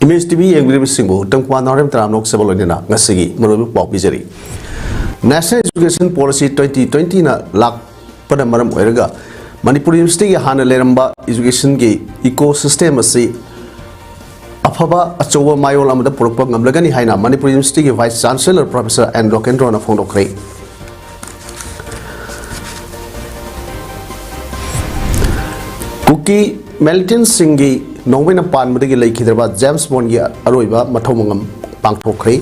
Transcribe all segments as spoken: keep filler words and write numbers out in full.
ꯃꯤꯁ T V ꯌꯦꯡꯕꯤꯔꯤꯕꯁꯤꯡꯕꯨ ꯇꯝꯀ꯭ꯋꯥ ꯅꯥꯎꯔꯦꯝ ꯇꯔꯥꯝꯅ ꯁꯕꯜ ꯑꯣꯏꯅꯅ ꯉꯁꯤꯒꯤ ꯃꯔꯨꯑꯣꯏꯕ ꯄꯥꯎ ꯄꯤꯖꯔꯤ꯫ National Education Policy twenty twenty ꯅ ꯂꯥꯛꯄꯅ ꯃꯔꯝ ꯑꯣꯏꯔꯒ ꯃꯅꯤꯄꯨꯔ ꯌꯨꯅꯤꯚꯔꯁꯤꯇꯤꯒꯤ ꯍꯥꯟꯅ ꯂꯩꯔꯝꯕ education ꯒꯤ ecosystem ꯑꯁꯤ ꯑꯐꯕ ꯑꯆꯧꯕ ꯃꯌꯣꯜ ꯑꯃꯗ ꯄꯨꯔꯛꯄ ꯉꯝꯂꯒꯅꯤ ꯍꯥꯏꯅ ꯃꯅꯤꯄꯨꯔ ꯌꯨꯅꯤꯚꯔꯁꯤꯇꯤꯒꯤ Vice Chancellor Professor ꯑꯦꯟ ꯂꯣꯀꯦꯟꯗ꯭ꯔꯣꯅ ꯐꯣꯡꯗꯣꯛꯈ꯭ꯔꯦ꯫ ꯀꯨꯀꯤ militantꯁꯤꯡꯒꯤ ꯅꯣꯡꯃꯩꯅ ꯄꯥꯟꯕꯗꯒꯤ ꯂꯩꯈꯤꯗ꯭ꯔꯕ ꯖꯦꯝꯁ ꯕꯣꯟꯒꯤ ꯑꯔꯣꯏꯕ ꯃꯊꯧ ꯃꯉꯝ ꯄꯥꯡꯊꯣꯛꯈ꯭ꯔꯦ꯫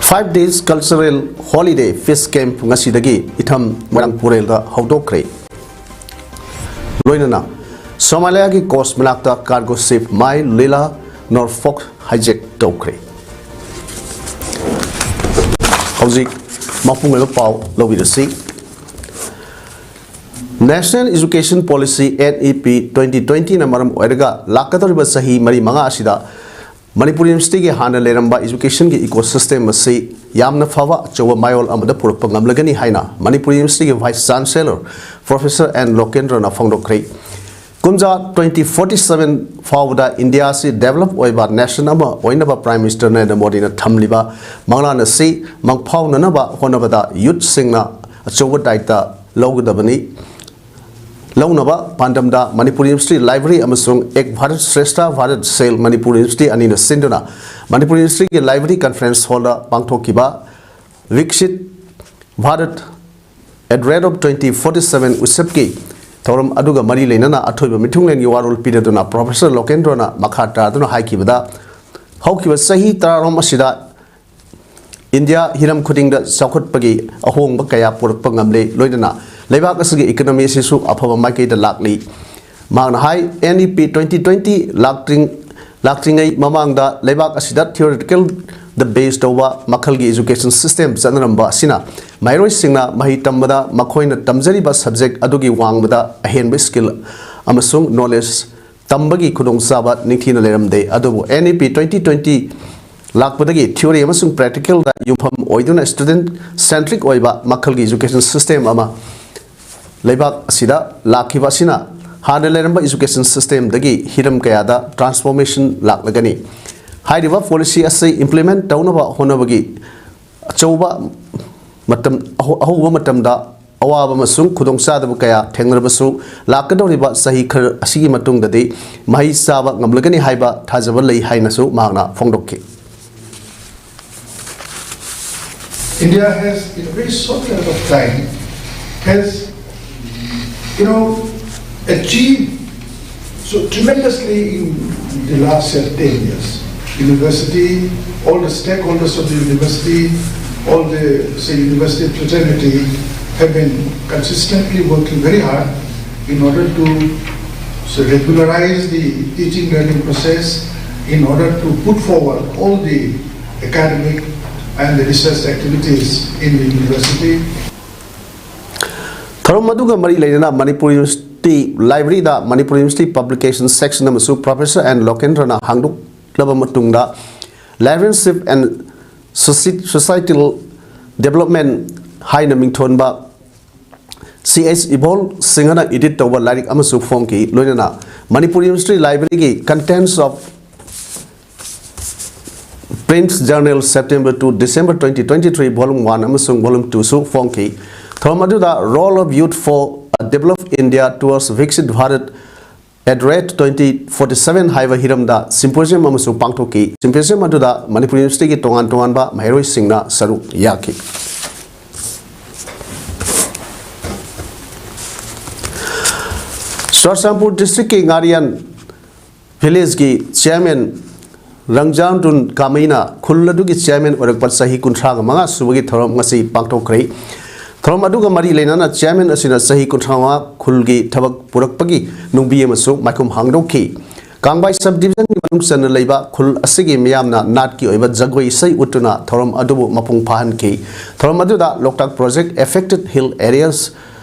Five days cultural holiday fish camp ꯉꯁꯤꯗꯒꯤ ꯏꯊꯝ ꯃꯣꯏꯔꯥꯡ ꯄꯨꯔꯦꯜꯗ ꯍꯧꯗꯣꯛꯈ꯭ꯔꯦ꯫ ꯂꯣꯏꯅꯅ ꯁꯣꯃꯥꯂꯤꯌꯥꯒꯤ coast ꯃꯅꯥꯛꯇ cargo ship My Lila Norfolk hijack ꯇꯧꯈ꯭ꯔꯦ꯫ ꯍꯧꯖꯤꯛ ꯃꯄꯨꯡ ꯑꯣꯏꯕ ꯄꯥꯎ ꯂꯧꯕꯤꯔꯁꯤ꯫ National Education Policy, N E P, twenty twenty ꯅ ꯃꯔꯝ ꯑꯣꯏꯔꯒ ꯂꯥꯛꯀꯗꯧꯔꯤꯕ ꯆꯍꯤ ꯃꯔꯤ ꯃꯉꯥ ꯑꯁꯤꯗ ꯃꯅꯤꯄꯨꯔ ꯌꯨꯅꯤꯚꯔꯁꯤꯇꯤꯒꯤ ꯍꯥꯟꯅ ꯂꯩꯔꯝꯕ education ꯒꯤ ecosystem ꯑꯁꯤ ꯌꯥꯝꯅ ꯐꯕ ꯑꯆꯧꯕ ꯃꯌꯣꯜ ꯑꯃꯗ ꯄꯨꯔꯛꯄ ꯉꯝꯂꯒꯅꯤ ꯍꯥꯏꯅ ꯃꯅꯤꯄꯨꯔ ꯌꯨꯅꯤꯚꯔꯁꯤꯇꯤꯒꯤ Vice Chancellor Professor ꯑꯦꯟ ꯂꯣꯀꯦꯟꯗ꯭ꯔꯅ ꯐꯣꯡꯗꯣꯛꯈ꯭ꯔꯦ꯫ ꯀꯨꯝꯖꯥ twenty forty seven ꯐꯥꯎꯕꯗ ꯏꯟꯗꯤꯌꯥ ꯑꯁꯤ develop ꯑꯣꯏꯕ nation ꯑꯃ ꯑꯣꯏꯅꯕ Prime Minister ꯅꯔꯦꯟꯗ꯭ꯔ ꯃꯣꯗꯤꯅ ꯊꯝꯂꯤꯕ ꯃꯪꯂꯥꯟ ꯑꯁꯤ ꯃꯪꯐꯥꯎꯅꯅꯕ ꯍꯣꯠꯅꯕꯗ youth ꯁꯤꯡꯅ ꯑꯆꯧꯕ ꯗꯥꯌꯤꯠꯇ ꯂꯧꯒꯗꯕꯅꯤ꯫ ꯂꯧꯅꯕ ꯄꯥꯟꯗꯝꯗ ꯃꯅꯤꯄꯨꯔ ꯌꯨꯅꯤꯚꯔꯁꯤꯇꯤ library ꯑꯃꯁꯨꯡ ꯑꯦꯛ ꯚꯥꯔꯠ ꯁ꯭ꯔꯦꯁꯊ ꯚꯥꯔꯠ cell ꯃꯅꯤꯄꯨꯔ ꯌꯨꯅꯤꯚꯔꯁꯤꯇꯤ ꯑꯅꯤꯅ ꯁꯤꯟꯗꯨꯅ ꯃꯅꯤꯄꯨꯔ ꯌꯨꯅꯤꯚꯔꯁꯤꯇꯤꯒꯤ library conference hall ꯗ ꯄꯥꯡꯊꯣꯛꯈꯤꯕ Viksit Bharat at Rate of twenty forty seven ꯎꯠꯁꯕꯀꯤ ꯊꯧꯔꯝ ꯑꯗꯨꯒ ꯃꯔꯤ ꯂꯩꯅꯅ ꯑꯊꯣꯏꯕ ꯃꯤꯊꯨꯡꯂꯦꯟꯒꯤ ꯋꯥꯔꯣꯜ ꯄꯤꯅꯗꯨꯅ Professor ꯂꯣꯀꯦꯟꯗ꯭ꯔꯣꯅ ꯃꯈꯥ ꯇꯥꯗꯨꯅ ꯍꯥꯏꯈꯤꯕꯗ, ꯍꯧꯈꯤꯕ ꯆꯍꯤ ꯇꯔꯥꯔꯣꯝ ꯑꯁꯤꯗ ꯏꯟꯗꯤꯌꯥ ꯍꯤꯔꯝ ꯈꯨꯗꯤꯡꯗ ꯆꯥꯎꯈꯠꯄꯒꯤ ꯑꯍꯣꯡꯕ ꯀꯌꯥ ꯄꯨꯔꯛꯄ ꯉꯝꯂꯦ, ꯂꯣꯏꯅꯅ ꯂꯩꯕꯥꯛ ꯑꯁꯤꯒꯤ economy ꯑꯁꯤꯁꯨ ꯑꯐꯕ ꯃꯥꯏꯀꯩꯗ ꯂꯥꯛꯂꯤ꯫ ꯃꯍꯥꯛꯅ ꯍꯥꯏ, N E P twenty twenty ꯂꯥꯛꯇ꯭ꯔꯤꯡ-, ꯂꯥꯛꯇ꯭ꯔꯤꯉꯩ ꯃꯃꯥꯡꯗ ꯂꯩꯕꯥꯛ ꯑꯁꯤꯗ theoretical ꯗ base ꯇꯧꯕ ꯃꯈꯜꯒꯤ education system ꯆꯠꯅꯔꯝꯕ ꯑꯁꯤꯅ ꯃꯍꯩꯔꯣꯏꯁꯤꯡꯅ ꯃꯍꯩ ꯇꯝꯕꯗ ꯃꯈꯣꯏꯅ ꯇꯝꯖꯔꯤꯕ subject ꯑꯗꯨꯒꯤ ꯋꯥꯡꯃꯗ ꯑꯍꯦꯟꯕ skill ꯑꯃꯁꯨꯡ knowledge ꯇꯝꯕꯒꯤ ꯈꯨꯗꯣꯡꯆꯥꯕ ꯅꯤꯡꯊꯤꯅ ꯂꯩꯔꯝꯗꯦ꯫ ꯑꯗꯨꯕꯨ N E P twenty twenty ꯂꯥꯛꯄꯗꯒꯤ theory ꯑꯃꯁꯨꯡ practical ꯗ ꯌꯨꯝꯐꯝ ꯑꯣꯏꯗꯨꯅ student centric ꯑꯣꯏꯕ ꯃꯈꯜꯒꯤ education system ꯑꯃ ꯂꯩꯕꯥꯛ ꯑꯁꯤꯗ ꯂꯥꯛꯈꯤꯕ ꯑꯁꯤꯅ ꯍꯥꯟꯅ ꯂꯩꯔꯝꯕ education system ꯗꯒꯤ ꯍꯤꯔꯝ ꯀꯌꯥꯗ transformation ꯂꯥꯛꯂꯒꯅꯤ꯫ ꯍꯥꯏꯔꯤꯕ policy ꯑꯁꯤ implement ꯇꯧꯅꯕ ꯍꯣꯠꯅꯕꯒꯤ ꯑꯆꯧꯕ ꯃꯇꯝ, ꯑꯍꯧ-, ꯑꯍꯧꯕ ꯃꯇꯝꯗ ꯑꯋꯥꯕ ꯑꯃꯁꯨꯡ ꯈꯨꯗꯣꯡꯆꯥꯗꯕ ꯀꯌꯥ ꯊꯦꯡꯅꯔꯕꯁꯨ, ꯂꯥꯛꯀꯗꯧꯔꯤꯕ ꯆꯍꯤ ꯈꯔ ꯑꯁꯤꯒꯤ ꯃꯇꯨꯡꯗꯗꯤ ꯃꯍꯩ ꯆꯥꯕ ꯉꯝꯂꯒꯅꯤ ꯍꯥꯏꯕ ꯊꯥꯖꯕ ꯂꯩ ꯍꯥꯏꯅꯁꯨ ꯃꯍꯥꯛꯅ ꯐꯣꯡꯗꯣꯛꯈꯤ꯫ India has, in a very short period of time, has, you know, achieved so tremendously in the last, say, ten years. University, all the stakeholders of the university, all the, say, university fraternity have been consistently working very hard in order to, so, regularize the teaching learning process, in order to put forward all the academic and the research activities in the university. ꯊꯧꯔꯝ ꯑꯗꯨꯒ ꯃꯔꯤ ꯂꯩꯅꯅ Manipur university ꯂꯥꯏꯕ꯭ꯔꯦꯔꯤꯗ Manipur university publication section ꯑꯃꯁꯨ Professor N ꯂꯣꯀꯦꯟꯗ꯭ꯔꯅ ꯍꯥꯡꯗꯣꯛꯂꯕ ꯃꯇꯨꯡꯗ Librarianship and Soci-, Societal Development ꯍꯥꯏꯅ ꯃꯤꯡꯊꯣꯟꯕ ꯁꯤ ꯑꯦꯁ ꯏꯕꯣꯜ ꯁꯤꯡꯍꯅ edit ꯇꯧꯕ ꯂꯥꯏꯔꯤꯛ ꯑꯃꯁꯨ ꯐꯣꯡꯈꯤ꯫ ꯂꯣꯏꯅꯅ ꯃꯅꯤꯄꯨꯔ ꯌꯨꯅꯤꯚꯔꯁꯤꯇꯤ ꯂꯥꯏꯕ꯭ꯔꯦꯔꯤꯒꯤ Contents of Prints Journal, September to December twenty twenty-three, Volume one ꯑꯃꯁꯨꯡ Volume two ꯁꯨ ꯐꯣꯡꯈꯤ꯫ ꯊꯧꯔꯝ ꯑꯗꯨꯗ Role of Youth for a Developed India Towards Viksit Bharat at Rate twenty forty-seven ꯍꯥꯏꯕ ꯍꯤꯔꯝꯗ symposium ꯑꯃꯁꯨ ꯄꯥꯡꯊꯣꯛꯈꯤ꯫ Symposium ꯑꯗꯨꯗ ꯃꯅꯤꯄꯨꯔ ꯌꯨꯅꯤꯚꯔꯁꯤꯇꯤꯒꯤ ꯇꯣꯉꯥꯟ ꯇꯣꯉꯥꯟꯕ ꯃꯍꯩꯔꯣꯏꯁꯤꯡꯅ ꯁꯔꯨꯛ ꯌꯥꯈꯤ꯫ ꯆꯨꯔꯆꯥꯟꯄꯨꯔ district ꯀꯤ ꯉꯥꯔꯤꯌꯥꯟ village ꯀꯤ chairman ꯔꯪꯖꯥꯟꯗꯨꯟ ꯀꯥꯃꯩꯅ ꯈꯨꯜ ꯑꯗꯨꯒꯤ chairman ꯑꯣꯏꯔꯛꯄ ꯆꯍꯤ ꯀꯨꯟꯊ꯭ꯔꯥ ꯃꯉꯥ ꯁꯨꯕꯒꯤ ꯊꯧꯔꯝ ꯉꯁꯤ ꯄꯥꯡꯊꯣꯛꯈ꯭ꯔꯦ꯫ ꯊꯧꯔꯝ ꯑꯗꯨꯒ ꯃꯔꯤ ꯂꯩꯅꯅ chairman ꯑꯁꯤꯅ ꯆꯍꯤ ꯀꯨꯟꯊ꯭ꯔꯥ ꯃꯉꯥ ꯈꯨꯜꯒꯤ ꯊꯕꯛ ꯄꯨꯔꯛꯄꯒꯤ ꯅꯨꯡꯕꯤ ꯑꯃꯁꯨ ꯃꯥꯏꯈꯨꯝ ꯍꯥꯡꯗꯣꯛꯈꯤ꯫ ꯀꯥꯡꯕꯥꯏ sub division ꯒꯤ ꯃꯅꯨꯡ ꯆꯟꯅ ꯂꯩꯕ ꯈꯨꯜ ꯑꯁꯤꯒꯤ ꯃꯤꯌꯥꯝꯅ ꯅꯥꯠꯀꯤ ꯑꯣꯏꯕ ꯖꯒꯣꯏ ꯏꯁꯩ ꯎꯠꯇꯨꯅ ꯊꯧꯔꯝ ꯑꯗꯨꯕꯨ ꯃꯄꯨꯡ ꯐꯥꯍꯟꯈꯤ꯫ ꯊꯧꯔꯝ ꯑꯗꯨꯗ Loktak Project Affected Hill Areas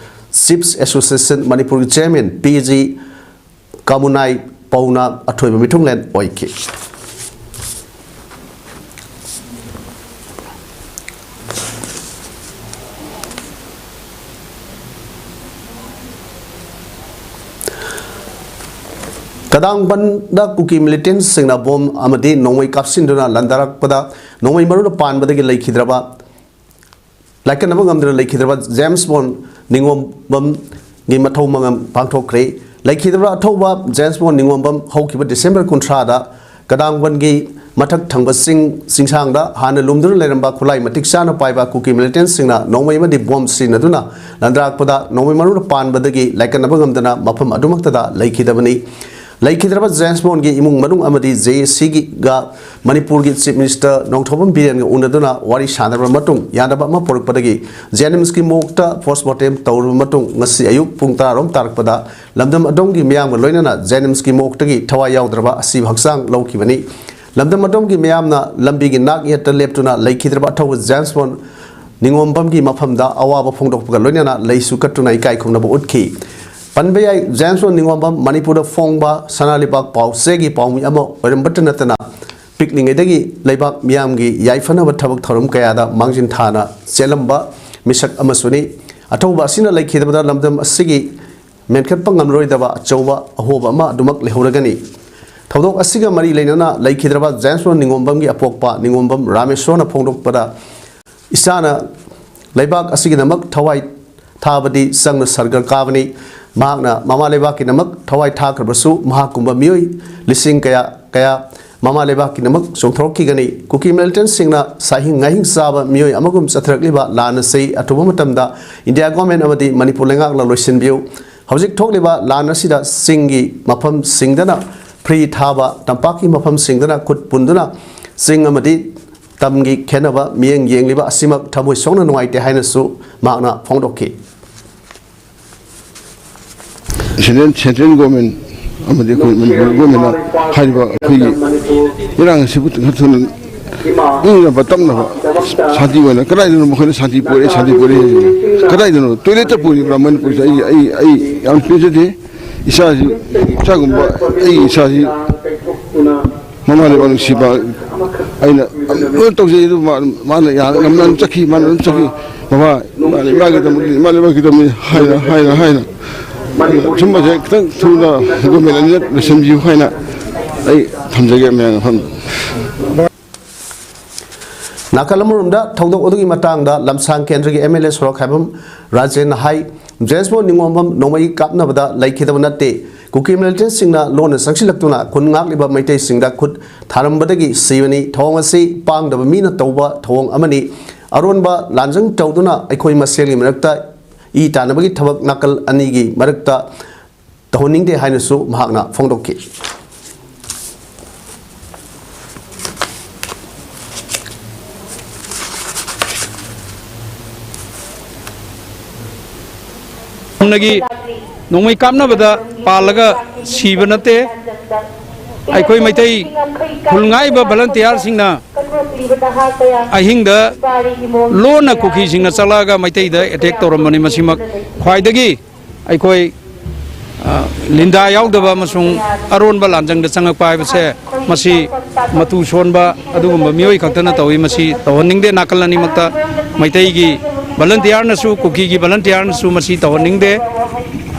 Chiefs Association ꯃꯅꯤꯄꯨꯔꯒꯤ chairman ꯄꯤ ꯖꯤ ꯀꯥꯃꯨꯅꯥꯏ ꯄꯧꯅ ꯑꯊꯣꯏꯕ ꯃꯤꯊꯨꯡꯂꯦꯟ ꯑꯣꯏꯈꯤ꯫ ꯀꯗꯥꯡꯕꯟꯗ ꯀꯨꯀꯤ ꯃꯤꯂꯤꯇꯦꯟꯁꯁꯤꯡꯅ ꯕꯣꯝ ꯑꯃꯗꯤ ꯅꯣꯡꯃꯩ ꯀꯥꯞꯁꯤꯟꯗꯨꯅ ꯂꯥꯟꯗꯥꯔꯛꯄꯗ ꯅꯣꯡꯃꯩ ꯃꯔꯨꯅ ꯄꯥꯟꯕꯗꯒꯤ ꯂꯩꯈꯤꯗ꯭ꯔꯕ, ꯂꯥꯏꯀꯠꯅꯕ ꯉꯝꯗꯅ ꯂꯩꯈꯤꯗ꯭ꯔꯕ ꯖꯦꯝꯁ ꯕꯣꯟ ꯅꯤꯉꯣꯝꯕꯝꯒꯤ ꯃꯊꯧ ꯃꯉꯝ ꯄꯥꯡꯊꯣꯛꯈ꯭ꯔꯦ꯫ ꯂꯩꯈꯤꯗ꯭ꯔꯕ ꯑꯊꯧꯕ ꯖꯦꯝꯁ ꯕꯣꯟ ꯅꯤꯉꯣꯝꯕꯝ ꯍꯧꯈꯤꯕ ꯗꯤꯁꯦꯝꯕꯔ ꯀꯨꯟꯊ꯭ꯔꯥꯗ ꯀꯗꯥꯡꯕꯟꯒꯤ ꯃꯊꯛ ꯊꯪꯕ ꯆꯤꯡ ꯆꯤꯡꯁꯥꯡꯗ ꯍꯥꯟꯅ ꯂꯨꯝꯗꯨꯅ ꯂꯩꯔꯝꯕ ꯈꯨꯠꯂꯥꯏ ꯃꯇꯤꯛ ꯆꯥꯅ ꯄꯥꯏꯕ ꯀꯨꯀꯤ ꯃꯤꯂꯤꯇꯦꯟꯁꯤꯡꯅ ꯅꯣꯡꯃꯩ ꯑꯃꯗꯤ ꯕꯣꯝ ꯁꯤꯖꯤꯟꯅꯗꯨꯅ ꯂꯥꯟꯗꯥꯔꯛꯄꯗ ꯅꯣꯡꯃꯩ ꯃꯔꯨꯅ ꯄꯥꯟꯕꯗꯒꯤ ꯂꯥꯏꯀꯠꯅꯕ ꯉꯝꯗꯅ ꯃꯐꯝ ꯑꯗꯨꯃꯛꯇꯗ ꯂꯩꯈꯤꯗꯕꯅꯤ꯫ ꯂꯩꯈꯤꯗ꯭ꯔꯕ ꯖꯦꯝꯁ ꯕꯣꯟꯒꯤ ꯏꯃꯨꯡ ꯃꯅꯨꯡ ꯑꯃꯗꯤ ꯖꯦ ꯑꯦ ꯁꯤꯒ ꯃꯅꯤꯄꯨꯔꯒꯤ ꯆꯤꯐ ꯃꯤꯅꯤꯁꯇꯔ ꯅꯣꯡꯊꯣꯝꯕꯝ ꯕꯤꯔꯦꯟꯒ ꯎꯅꯗꯨꯅ ꯋꯥꯔꯤ ꯁꯥꯟꯅꯔꯕ ꯃꯇꯨꯡ ꯌꯥꯅꯕ ꯑꯃ ꯄꯨꯔꯛꯄꯗꯒꯤ ꯖꯦꯅꯤꯝꯁꯀꯤ ꯃꯣꯔꯒꯇ ꯄꯣꯁꯃꯣꯔꯇꯦꯝ ꯇꯧꯔꯕ ꯃꯇꯨꯡ ꯉꯁꯤ ꯑꯌꯨꯛ ꯄꯨꯡ ꯇꯔꯥꯔꯣꯝ ꯇꯥꯔꯛꯄꯗ ꯂꯝꯗꯝ ꯑꯗꯣꯝꯒꯤ ꯃꯤꯌꯥꯝꯒ ꯂꯣꯏꯅꯅ ꯖꯦꯅꯤꯝꯁꯀꯤ ꯃꯣꯔꯒꯇꯒꯤ ꯊꯋꯥꯏ ꯌꯥꯎꯗ꯭ꯔꯕ ꯑꯁꯤꯕ ꯍꯛꯆꯥꯡ ꯂꯧꯈꯤꯕꯅꯤ꯫ ꯂꯝꯗꯝ ꯑꯗꯣꯝꯒꯤ ꯃꯤꯌꯥꯝꯅ ꯂꯝꯕꯤꯒꯤ ꯅꯥꯛ ꯌꯦꯠꯇ ꯂꯦꯞꯇꯨꯅ ꯂꯩꯈꯤꯗ꯭ꯔꯕ ꯑꯊꯧꯕ ꯖꯦꯝꯁ ꯕꯣꯟ ꯅꯤꯉꯣꯝꯕꯝꯒꯤ ꯃꯐꯝꯗ ꯑꯋꯥꯕ ꯐꯣꯡꯗꯣꯛꯄꯒ ꯂꯣꯏꯅꯅ ꯂꯩꯁꯨ ꯀꯠꯇꯨꯅ ꯏꯀꯥꯏ ꯈꯨꯝꯅꯕ ꯎꯠꯈꯤ꯫ ꯄꯟꯕ ꯌꯥꯏ, ꯖꯦꯝꯁ ꯕꯣꯟ ꯅꯤꯉꯣꯝꯕꯝ ꯃꯅꯤꯄꯨꯔꯗ ꯐꯣꯡꯕ ꯁꯅꯥ ꯂꯩꯕꯥꯛ ꯄꯥꯎ ꯆꯦꯒꯤ ꯄꯥꯎꯃꯤ ꯑꯃ ꯑꯣꯏꯔꯝꯕꯇ ꯅꯠꯇꯅ ꯄꯤꯛꯂꯤꯉꯩꯗꯒꯤ ꯂꯩꯕꯥꯛ ꯃꯤꯌꯥꯝꯒꯤ ꯌꯥꯏꯐꯅꯕ ꯊꯕꯛ ꯊꯧꯔꯝ ꯀꯌꯥꯗ ꯃꯥꯡꯖꯤꯟ ꯊꯥꯅ ꯆꯦꯜꯂꯝꯕ ꯃꯤꯁꯛ ꯑꯃꯁꯨꯅꯤ꯫ ꯑꯊꯧꯕ ꯑꯁꯤꯅ ꯂꯩꯈꯤꯗꯕꯗ ꯂꯝꯗꯝ ꯑꯁꯤꯒꯤ ꯃꯦꯟꯈꯠꯄ ꯉꯝꯂꯔꯣꯏꯗꯕ ꯑꯆꯧꯕ ꯑꯍꯣꯕ ꯑꯃ ꯑꯗꯨꯃꯛ ꯂꯩꯍꯧꯔꯒꯅꯤ꯫ ꯊꯧꯗꯣꯛ ꯑꯁꯤꯒ ꯃꯔꯤ ꯂꯩꯅꯅ ꯂꯩꯈꯤꯗ꯭ꯔꯕ ꯖꯦꯝꯁ ꯕꯣꯟ ꯅꯤꯉꯣꯝꯕꯝꯒꯤ ꯑꯄꯣꯛꯄ ꯅꯤꯉꯣꯝꯕꯝ ꯔꯥꯃꯦꯁꯣꯔꯅ ꯐꯣꯡꯗꯣꯛꯄꯗ, ꯏꯆꯥꯅ ꯂꯩꯕꯥꯛ ꯑꯁꯤꯒꯤꯗꯃꯛ ꯊꯋꯥꯏ ꯊꯥꯕꯗꯤ ꯆꯪꯅ ꯁꯔꯒ ꯀꯥꯕꯅꯤ꯫ ꯃꯍꯥꯛꯅ ꯃꯃꯥ ꯂꯩꯕꯥꯛꯀꯤꯗꯃꯛ ꯊꯋꯥꯏ ꯊꯥꯈ꯭ꯔꯕꯁꯨ ꯃꯍꯥꯛꯀꯨꯝꯕ ꯃꯤꯑꯣꯏ ꯂꯤꯁꯤꯡ ꯀꯌꯥ ꯀꯌꯥ ꯃꯃꯥ ꯂꯩꯕꯥꯛꯀꯤꯗꯃꯛ ꯆꯣꯡꯊꯣꯔꯛꯈꯤꯒꯅꯤ꯫ ꯀꯨꯀꯤ ꯃꯤꯂꯤꯇꯦꯟꯁꯤꯡꯅ ꯁꯥꯍꯤꯡ ꯉꯥꯍꯤꯡ ꯆꯥꯕ ꯃꯤꯑꯣꯏ ꯑꯃꯒꯨꯝ ꯆꯠꯊꯔꯛꯂꯤꯕ ꯂꯥꯟ ꯑꯁꯤ ꯑꯊꯨꯕ ꯃꯇꯝꯗ ꯏꯟꯗꯤꯌꯥ ꯒꯣꯔꯃꯦꯟ ꯑꯃꯗꯤ ꯃꯅꯤꯄꯨꯔ ꯂꯩꯉꯥꯛꯅ ꯂꯣꯏꯁꯤꯟꯕꯤꯌꯨ꯫ ꯍꯧꯖꯤꯛ ꯊꯣꯛꯂꯤꯕ ꯂꯥꯟ ꯑꯁꯤꯗ ꯆꯤꯡꯒꯤ ꯃꯐꯝꯁꯤꯡꯗꯅ ꯐ꯭ꯔꯤ ꯊꯥꯕ, ꯇꯝꯄꯥꯛꯀꯤ ꯃꯐꯝꯁꯤꯡꯗꯅ ꯈꯨꯠ ꯄꯨꯟꯗꯨꯅ ꯆꯤꯡ ꯑꯃꯗꯤ ꯇꯝꯒꯤ ꯈꯦꯠꯅꯕ ꯃꯤꯠꯌꯦꯡ ꯌꯦꯡꯂꯤꯕ ꯑꯁꯤꯃꯛ ꯊꯃꯣꯏ ꯁꯣꯛꯅ ꯅꯨꯡꯉꯥꯏꯇꯦ ꯍꯥꯏꯅꯁꯨ ꯃꯍꯥꯛꯅ ꯐꯣꯡꯗꯣꯛꯈꯤ꯫ ꯁꯦꯟꯇ꯭ꯔꯦꯜ ꯁꯦꯟꯇ꯭ꯔꯦꯜ ꯒꯣꯔꯃꯦꯟ ꯑꯃꯗꯤ ꯑꯩꯈꯣꯏ ꯃꯅꯤꯄꯨꯔ ꯒꯣꯔꯃꯦꯟꯅ ꯍꯥꯏꯔꯤꯕ ꯑꯩꯈꯣꯏꯒꯤ ꯏꯔꯥꯡ ꯑꯁꯤꯕꯨ ꯈꯔ ꯊꯨꯅ ꯏꯪꯅꯕ ꯇꯞꯅꯕ ꯁꯥꯟꯇꯤ ꯑꯣꯏꯅ ꯀꯗꯥꯏꯗꯅꯣ ꯃꯈꯣꯏꯅ ꯁꯥꯟꯇꯤ ꯄꯨꯔꯛꯑꯦ ꯁꯥꯟꯇꯤ ꯄꯨꯔꯛꯑꯦ ꯍꯥꯏꯁꯤꯅ ꯀꯗꯥꯏꯗꯅꯣ ꯇꯣꯏꯂꯦꯠꯇ ꯄꯨꯔꯤꯕ꯭ꯔꯥ ꯃꯅꯤꯄꯨꯔꯁꯦ ꯑꯩ ꯑꯩ ꯑꯩ ꯌꯥꯝ ꯄꯦꯟꯖꯗꯦ ꯏꯆꯥꯁꯤ ꯏꯆꯥꯒꯨꯝꯕ ꯑꯩꯒꯤ ꯏꯆꯥꯁꯤ ꯃꯃꯥ ꯂꯩꯕꯥꯛ ꯅꯨꯡꯁꯤꯕ ꯑꯩꯅ ꯂꯣꯏꯅ ꯇꯧꯖꯩ ꯑꯗꯨ ꯃꯥ- ꯃꯥꯅ ꯌꯥꯅ ꯉꯝꯅ ꯑꯗꯨꯝ ꯆꯠꯈꯤ ꯃꯥꯅ ꯑꯗꯨꯝ ꯆꯠꯈꯤ ꯃꯃꯥ ꯏꯃꯥ ꯂꯩꯕꯥꯛꯀꯤꯗꯃꯛꯇ ꯏꯃꯥ ꯂꯩꯕꯥꯛꯀꯤꯗꯃꯛꯇ ꯍꯥꯏꯅ ꯍꯥꯏꯅ ꯍꯥꯏꯅ ꯁꯨꯝꯕꯁꯦ ꯈꯤꯇꯪ ꯊꯨꯅ ꯒꯣꯔꯃꯦꯟ ꯑꯅꯤꯅ ꯂꯣꯏꯁꯤꯟꯕꯤꯌꯨ ꯍꯥꯏꯅ ꯑꯩ ꯊꯝꯖꯒꯦ ꯃꯌꯥꯝ ꯃꯐꯝꯗ꯫ ꯅꯥꯀꯜ ꯑꯃꯔꯣꯝꯗ ꯊꯧꯗꯣꯛ ꯑꯗꯨꯒꯤ ꯃꯇꯥꯡꯗ ꯂꯝꯁꯥꯡ ꯀꯦꯟꯗ꯭ꯔꯒꯤ ꯑꯦꯝ ꯑꯦꯜ ꯑꯦ ꯁꯣꯔꯣꯛꯈꯥꯏꯕꯝ ꯔꯥꯖꯦꯟꯅ ꯍꯥꯏ, ꯖꯦꯁꯃꯣ ꯅꯤꯉꯣꯝꯕꯝ ꯅꯣꯡꯃꯩ ꯀꯥꯞꯅꯕꯗ ꯂꯩꯈꯤꯗꯕ ꯅꯠꯇꯦ꯫ ꯀꯨꯀꯤ ꯃꯤꯂꯤꯇꯦꯟꯁꯤꯡꯅ ꯂꯣꯟꯅ ꯆꯪꯁꯤꯜꯂꯛꯇꯨꯅ ꯈꯨꯟ ꯉꯥꯛꯂꯤꯕ ꯃꯩꯇꯩꯁꯤꯡꯗ ꯈꯨꯠ ꯊꯥꯔꯝꯕꯗꯒꯤ ꯁꯤꯕꯅꯤ꯫ ꯊꯧꯑꯣꯡ ꯑꯁꯤ ꯄꯥꯡꯗꯕ ꯃꯤꯅ ꯇꯧꯕ ꯊꯧꯑꯣꯡ ꯑꯃꯅꯤ꯫ ꯑꯔꯣꯟꯕ ꯂꯥꯟꯖꯪ ꯇꯧꯗꯨꯅ ꯑꯩꯈꯣꯏ ꯃꯁꯦꯜꯒꯤ ꯃꯔꯛꯇ ꯏ ꯇꯥꯟꯅꯕꯒꯤ ꯊꯕꯛ ꯅꯥꯀꯜ ꯑꯅꯤꯒꯤ ꯃꯔꯛꯇ ꯇꯧꯍꯟꯅꯤꯡꯗꯦ ꯍꯥꯏꯅꯁꯨ ꯃꯍꯥꯛꯅ ꯐꯣꯡꯗꯣꯛꯈꯤ꯫ ꯅꯣꯡꯃꯩ ꯀꯥꯞꯅꯕꯗ ꯄꯥꯜꯂꯒ ꯁꯤꯕ ꯅꯠꯇꯦ꯫ ꯑꯩꯈꯣꯏ ꯃꯩꯇꯩ ꯈꯨꯜ ꯉꯥꯛꯏꯕ ꯚꯂꯟꯇꯤꯌꯥꯔꯁꯤꯡꯅ ꯑꯍꯤꯡꯗ ꯂꯣꯟꯅ ꯀꯨꯀꯤꯁꯤꯡꯅ ꯆꯠꯂꯛꯑꯒ ꯃꯩꯇꯩꯗ ꯑꯦꯇꯦꯛ ꯇꯧꯔꯝꯕꯅꯤ꯫ ꯃꯁꯤꯃꯛ ꯈ꯭ꯋꯥꯏꯗꯒꯤ ꯑꯩꯈꯣꯏ, ꯑ, ꯂꯤꯟꯗꯥ ꯌꯥꯎꯗꯕ ꯑꯃꯁꯨꯡ ꯑꯔꯣꯟꯕ ꯂꯥꯟꯖꯪꯗ ꯆꯪꯉꯛꯄ ꯍꯥꯏꯕꯁꯦ, ꯃꯁꯤ ꯃꯇꯨ ꯁꯣꯟꯕ ꯑꯗꯨꯒꯨꯝꯕ ꯃꯤꯑꯣꯏ ꯈꯛꯇꯅ ꯇꯧꯏ꯫ ꯃꯁꯤ ꯇꯧꯍꯟꯅꯤꯡꯗꯦ ꯅꯥꯀꯜ ꯑꯅꯤꯃꯛꯇ꯫ ꯃꯩꯇꯩꯒꯤ ꯚꯂꯟꯇꯤꯌꯥꯔꯅꯁꯨ, ꯀꯨꯀꯤꯒꯤ ꯚꯂꯟꯇꯤꯌꯥꯔꯅꯁꯨ ꯃꯁꯤ ꯇꯧꯍꯟꯅꯤꯡꯗꯦ꯫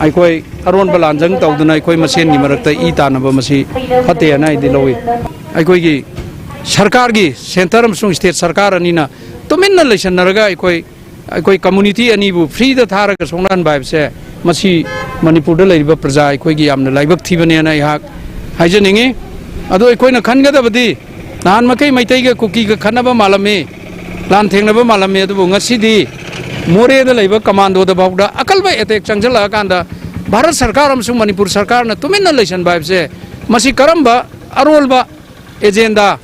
ꯑꯩꯈꯣꯏ ꯑꯔꯣꯟꯕ ꯂꯥꯟꯖꯪ ꯇꯧꯗꯨꯅ ꯑꯩꯈꯣꯏ ꯃꯁꯦꯟꯒꯤ ꯃꯔꯛꯇ ꯏ ꯇꯥꯟꯅꯕ ꯃꯁꯤ ꯐꯠꯇꯦ ꯍꯥꯏꯅ ꯑꯩꯗꯤ ꯂꯧꯏ꯫ ꯑꯩꯈꯣꯏꯒꯤ ꯁꯔꯀꯥꯔꯒꯤ, ꯁꯦꯟꯇꯔ ꯑꯃꯁꯨꯡ ꯁ꯭ꯇꯦꯠ ꯁꯔꯀꯥꯔ ꯑꯅꯤꯅ ꯇꯨꯃꯤꯟꯅ ꯂꯩꯁꯟꯅꯔꯒ ꯑꯩꯈꯣꯏ, ꯑꯩꯈꯣꯏ ꯀꯝꯃꯨꯅꯤꯇꯤ ꯑꯅꯤꯕꯨ ꯐ꯭ꯔꯤꯗ ꯊꯥꯔꯒ ꯁꯣꯛꯅꯍꯟꯕ ꯍꯥꯏꯕꯁꯦ, ꯃꯁꯤ ꯃꯅꯤꯄꯨꯔꯗ ꯂꯩꯔꯤꯕ ꯄ꯭ꯔꯖꯥ ꯑꯩꯈꯣꯏꯒꯤ ꯌꯥꯝꯅ ꯂꯥꯏꯕꯛ ꯊꯤꯕꯅꯦꯅ ꯑꯩꯍꯥꯛ ꯍꯥꯏꯖꯅꯤꯡꯉꯤ꯫ ꯑꯗꯣ ꯑꯩꯈꯣꯏꯅ ꯈꯟꯒꯗꯕꯗꯤ, ꯅꯍꯥꯟ ꯃꯈꯩ ꯃꯩꯇꯩꯒ ꯀꯨꯀꯤꯒ ꯈꯠꯅꯕ ꯃꯥꯜꯂꯝꯃꯤ, ꯂꯥꯟ ꯊꯦꯡꯅꯕ ꯃꯥꯜꯂꯝꯃꯤ, ꯑꯗꯨꯕꯨ ꯉꯁꯤꯗꯤ ꯃꯣꯔꯦꯗ ꯂꯩꯕ ꯀꯃꯥꯟꯗꯣꯗ ꯐꯥꯎꯗ ꯑꯀꯜꯕ ꯑꯦꯇꯦꯛ ꯆꯪꯁꯤꯜꯂꯛꯑꯀꯥꯟꯗ ꯚꯥꯔꯠ ꯁꯔꯀꯥꯔ ꯑꯃꯁꯨꯡ ꯃꯅꯤꯄꯨꯔ ꯁꯔꯀꯥꯔꯅ ꯇꯨꯃꯤꯟꯅ ꯂꯩꯁꯟꯕ ꯍꯥꯏꯕꯁꯦ, ꯃꯁꯤ ꯀꯔꯝꯕ ꯑꯔꯣꯟꯕ ꯑꯦꯖꯦꯟꯗꯥ,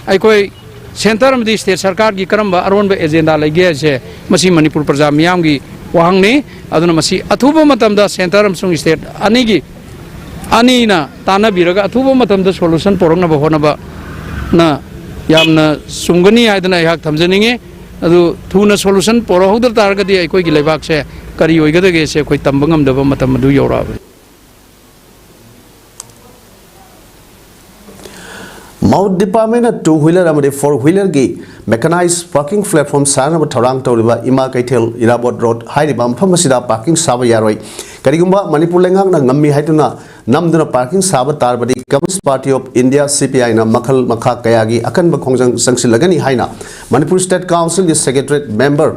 ꯑꯩꯈꯣꯏ ꯁꯦꯟꯇꯔ ꯑꯃꯗꯤ ꯁ꯭ꯇꯦꯠ ꯁꯔꯀꯥꯔꯒꯤ ꯀꯔꯝꯕ ꯑꯔꯣꯟꯕ ꯑꯦꯖꯦꯟꯗꯥ ꯂꯩꯒꯦ ꯍꯥꯏꯁꯦ, ꯃꯁꯤ ꯃꯅꯤꯄꯨꯔ ꯄ꯭ꯔꯖꯥ ꯃꯤꯌꯥꯝꯒꯤ ꯋꯥꯍꯪꯅꯤ꯫ ꯑꯗꯨꯅ ꯃꯁꯤ ꯑꯊꯨꯕ ꯃꯇꯝꯗ ꯁꯦꯟꯇꯔ ꯑꯃꯁꯨꯡ ꯁ꯭ꯇꯦꯠ ꯑꯅꯤꯒꯤ, ꯑꯅꯤꯅ ꯇꯥꯟꯅꯕꯤꯔꯒ ꯑꯊꯨꯕ ꯃꯇꯝꯗ ꯁꯣꯂꯨꯁꯟ ꯄꯨꯔꯛꯅꯕ ꯍꯣꯠꯅꯕꯅ ꯌꯥꯝꯅ ꯆꯨꯝꯒꯅꯤ ꯍꯥꯏꯗꯅ ꯑꯩꯍꯥꯛ ꯊꯝꯖꯅꯤꯡꯉꯤ꯫ ꯑꯗꯨ ꯊꯨꯅ ꯁꯣꯂꯨꯁꯟ ꯄꯨꯔꯛꯍꯧꯗ ꯇꯥꯔꯒꯗꯤ ꯑꯩꯈꯣꯏꯒꯤ ꯂꯩꯕꯥꯛꯁꯦ ꯀꯔꯤ ꯑꯣꯏꯒꯗꯒꯦꯁꯦ ꯑꯩꯈꯣꯏ ꯇꯝꯕ ꯉꯝꯗꯕ ꯃꯇꯝ ꯑꯗꯨ ꯌꯧꯔꯛꯑꯕꯅꯤ꯫ ꯃꯥꯎꯠ ꯗꯤꯄꯥꯔꯠꯃꯦꯟꯅ ꯇꯨ ꯋꯤꯂꯔ ꯑꯃꯗꯤ ꯐꯣꯔ ꯋꯤꯂꯔꯒꯤ ꯃꯦꯀꯅꯥꯏꯖ ꯄꯥꯔꯀꯤꯡ ꯄ꯭ꯂꯦꯠꯐꯣꯝ ꯁꯥꯅꯅꯕ ꯊꯧꯔꯥꯡ ꯇꯧꯔꯤꯕ ꯏꯃꯥ ꯀꯩꯊꯦꯜ ꯏꯔꯥꯕꯣꯠ ꯔꯣꯗ ꯍꯥꯏꯔꯤꯕ ꯃꯐꯝ ꯑꯁꯤꯗ ꯄꯥꯔꯀꯤꯡ ꯁꯥꯕ ꯌꯥꯔꯣꯏ꯫ ꯀꯔꯤꯒꯨꯝꯕ ꯃꯅꯤꯄꯨꯔ ꯂꯩꯉꯥꯛꯅ ꯉꯝꯃꯤ ꯍꯥꯏꯗꯨꯅ ꯅꯝꯗꯨꯅ ꯄꯥꯔꯀꯤꯡ ꯁꯥꯕ ꯇꯥꯔꯕꯗꯤ Communist Party of India, C P I ꯅ ꯃꯈꯜ ꯃꯈꯥ ꯀꯌꯥꯒꯤ ꯑꯀꯟꯕ ꯈꯣꯡꯖꯪ ꯆꯪꯁꯤꯜꯂꯒꯅꯤ ꯍꯥꯏꯅ ꯃꯅꯤꯄꯨꯔ ꯁ꯭ꯇꯦꯠ ꯀꯥꯎꯟꯁꯤꯜꯒꯤ ꯁꯦꯀ꯭ꯔꯦꯇꯔꯤ ꯃꯦꯝꯕꯔ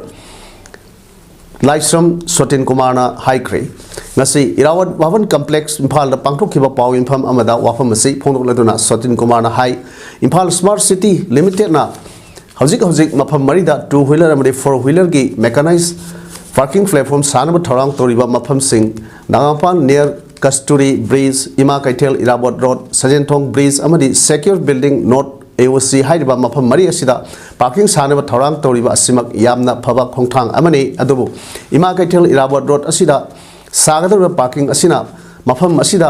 ꯂꯥꯏꯁ꯭ꯔꯝ ꯁꯣꯇꯤꯟ ꯀꯨꯃꯥꯔꯅ ꯍꯥꯏꯈ꯭ꯔꯦ꯫ ꯉꯁꯤ ꯏꯔꯥꯋꯠ ꯚꯕꯟ ꯀꯝꯄ꯭ꯂꯦꯛꯁ ꯏꯝꯐꯥꯜꯗ ꯄꯥꯡꯊꯣꯛꯈꯤꯕ ꯄꯥꯎ ꯌꯨꯝꯐꯝ ꯑꯃꯗ ꯋꯥꯐꯝ ꯑꯁꯤ ꯐꯣꯡꯗꯣꯛꯂꯗꯨꯅ ꯁꯣꯇꯤꯟ ꯀꯨꯃꯥꯔꯅ ꯍꯥꯏ, ꯏꯝꯐꯥꯜ ꯁ꯭ꯃꯥꯔꯠ ꯁꯤꯇꯤ ꯂꯤꯃꯤꯇꯦꯗꯅ ꯍꯧꯖꯤꯛ ꯍꯧꯖꯤꯛ ꯃꯐꯝ ꯃꯔꯤꯗ ꯇꯨ ꯋꯤꯂꯔ ꯑꯃꯗꯤ ꯐꯣꯔ ꯋꯤꯂꯔꯒꯤ ꯃꯦꯀꯥꯅꯥꯏꯖ ꯄꯥꯔꯀꯤꯡ ꯄ꯭ꯂꯦꯠꯐꯣꯝ ꯁꯥꯅꯕ ꯊꯧꯔꯥꯡ ꯇꯧꯔꯤꯕ ꯃꯐꯝꯁꯤꯡ ꯅꯒꯥꯃꯄꯥꯜ near ꯀꯁꯇꯨꯔꯤ ꯕ꯭ꯔꯤꯖ, ꯏꯃꯥ ꯀꯩꯊꯦꯜ ꯏꯔꯥꯕꯣꯠ ꯔꯣꯗ, ꯁꯖꯦꯟꯊꯣꯡ ꯕ꯭ꯔꯤꯖ ꯑꯃꯗꯤ Secure Building North A O C ꯍꯥꯏꯔꯤꯕ ꯃꯐꯝ ꯃꯔꯤ ꯑꯁꯤꯗ ꯄꯥꯔꯀꯤꯡ ꯁꯥꯅꯕ ꯊꯧꯔꯥꯡ ꯇꯧꯔꯤꯕ ꯑꯁꯤꯃꯛ ꯌꯥꯝꯅ ꯐꯕ ꯈꯣꯡꯊꯥꯡ ꯑꯃꯅꯤ꯫ ꯑꯗꯨꯕꯨ ꯏꯃꯥ ꯀꯩꯊꯦꯜ ꯏꯔꯥꯕꯣꯠ ꯔꯣꯗ ꯑꯁꯤꯗ ꯁꯥꯒꯗꯧꯔꯤꯕ ꯄꯥꯔꯀꯤꯡ ꯑꯁꯤꯅ ꯃꯐꯝ ꯑꯁꯤꯗ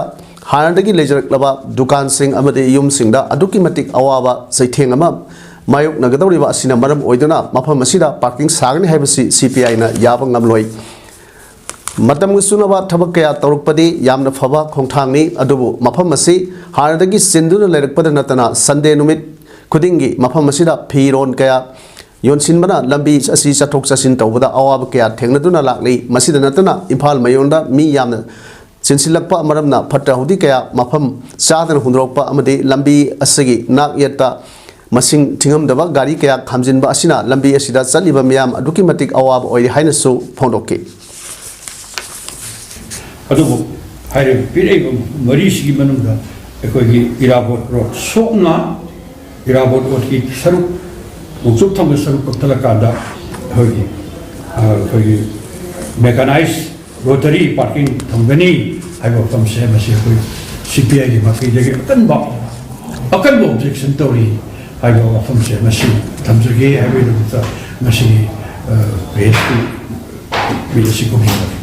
ꯍꯥꯟꯅꯗꯒꯤ ꯂꯩꯖꯔꯛꯂꯕ ꯗꯨꯀꯥꯟꯁꯤꯡ ꯑꯃꯗꯤ ꯌꯨꯝꯁꯤꯡꯗ ꯑꯗꯨꯛꯀꯤ ꯃꯇꯤꯛ ꯑꯋꯥꯕ ꯆꯩꯊꯦꯡ ꯑꯃ ꯃꯥꯌꯣꯛꯅꯒꯗꯧꯔꯤꯕ ꯑꯁꯤꯅ ꯃꯔꯝ ꯑꯣꯏꯗꯨꯅ ꯃꯐꯝ ꯑꯁꯤꯗ ꯄꯥꯔꯀꯤꯡ ꯁꯥꯒꯅꯤ ꯍꯥꯏꯕꯁꯤ C P I ꯅ ꯌꯥꯕ ꯉꯝꯂꯣꯏ꯫ ꯃꯇꯝꯒ ꯆꯨꯅꯕ ꯊꯕꯛ ꯀꯌꯥ ꯇꯧꯔꯛꯄꯗꯤ ꯌꯥꯝꯅ ꯐꯕ ꯈꯣꯡꯊꯥꯡꯅꯤ, ꯑꯗꯨꯕꯨ ꯃꯐꯝ ꯑꯁꯤ ꯍꯥꯟꯅꯗꯒꯤ ꯆꯤꯟꯗꯨꯅ ꯂꯩꯔꯛꯄꯗ ꯅꯠꯇꯅ Sunday ꯅꯨꯃꯤꯠ ꯈꯨꯗꯤꯡꯒꯤ ꯃꯐꯝ ꯑꯁꯤꯗ ꯐꯤꯔꯣꯟ ꯀꯌꯥ ꯌꯣꯟꯁꯤꯟꯕꯅ ꯂꯝꯕꯤ ꯑꯁꯤ ꯆꯠꯊꯣꯛ ꯆꯠꯁꯤꯟ ꯇꯧꯕꯗ ꯑꯋꯥꯕ ꯀꯌꯥ ꯊꯦꯡꯅꯗꯨꯅ ꯂꯥꯛꯂꯤ꯫ ꯃꯁꯤꯗ ꯅꯠꯇꯅ ꯏꯝꯐꯥꯜ ꯃꯌꯣꯟꯗ ꯃꯤ ꯌꯥꯝꯅ ꯆꯦꯟꯁꯤꯜꯂꯛꯄ ꯃꯔꯝꯅ ꯐꯠꯇ ꯍꯥꯎꯗꯤ ꯀꯌꯥ ꯃꯐꯝ ꯆꯥꯗꯅ ꯍꯨꯟꯗꯣꯔꯛꯄ ꯑꯃꯗꯤ ꯂꯝꯕꯤ ꯑꯁꯤꯒꯤ ꯅꯥꯛ ꯌꯦꯠꯇ ꯃꯁꯤꯡ ꯊꯤꯉꯝꯗꯕ ꯒꯥꯔꯤ ꯀꯌꯥ ꯈꯥꯝꯖꯤꯟꯕ ꯑꯁꯤꯅ ꯂꯝꯕꯤ ꯑꯁꯤꯗ ꯆꯠꯂꯤꯕ ꯃꯤꯌꯥꯝ ꯑꯗꯨꯛꯀꯤ ꯃꯇꯤꯛ ꯑꯋꯥꯕ ꯑꯣꯏꯔꯤ ꯍꯥꯏꯅꯁꯨ ꯐꯣꯡꯗꯣꯛꯈꯤ꯫ ꯑꯗꯨꯕꯨ ꯍꯥꯏꯔꯤꯕ ꯄꯤꯔꯛꯏꯕ ꯃꯔꯤꯁꯤꯒꯤ ꯃꯅꯨꯡꯗ ꯑꯩꯈꯣꯏꯒꯤ ꯏꯔꯥꯕꯣꯠ ꯔꯣꯗ ꯁꯣꯛꯅ ꯏꯔꯥꯕꯣꯠ ꯔꯣꯗꯀꯤ ꯁꯔꯨꯛ, ꯅꯣꯡꯆꯨꯞ ꯊꯪꯕ ꯁꯔꯨꯛ ꯀꯛꯊꯠꯂꯀꯥꯟꯗ ꯑꯩꯈꯣꯏꯒꯤ, ꯑ, ꯑꯩꯈꯣꯏꯒꯤ ꯃꯦꯀꯥꯅꯥꯏꯖ ꯔꯣꯇꯔꯤ ꯄꯥꯔꯀꯤꯡ ꯊꯝꯒꯅꯤ ꯍꯥꯏꯕ ꯋꯥꯐꯝꯁꯦ ꯃꯁꯤ ꯑꯩꯈꯣꯏ C P I ꯒꯤ ꯃꯥꯏꯀꯩꯗꯒꯤ ꯑꯀꯟꯕ, ꯑꯀꯟꯕ ꯑꯣꯕꯖꯦꯛꯁꯟ ꯇꯧꯔꯤ ꯍꯥꯏꯕ ꯋꯥꯐꯝꯁꯦ ꯃꯁꯤ ꯊꯝꯖꯒꯦ ꯍꯥꯏꯕꯒꯤꯗꯃꯛꯇ ꯉꯁꯤꯒꯤ, ꯑ, ꯄ꯭ꯔꯦꯁꯀꯤ ꯃꯤꯠ ꯑꯁꯤ ꯈꯨꯝꯖꯕꯅꯤ꯫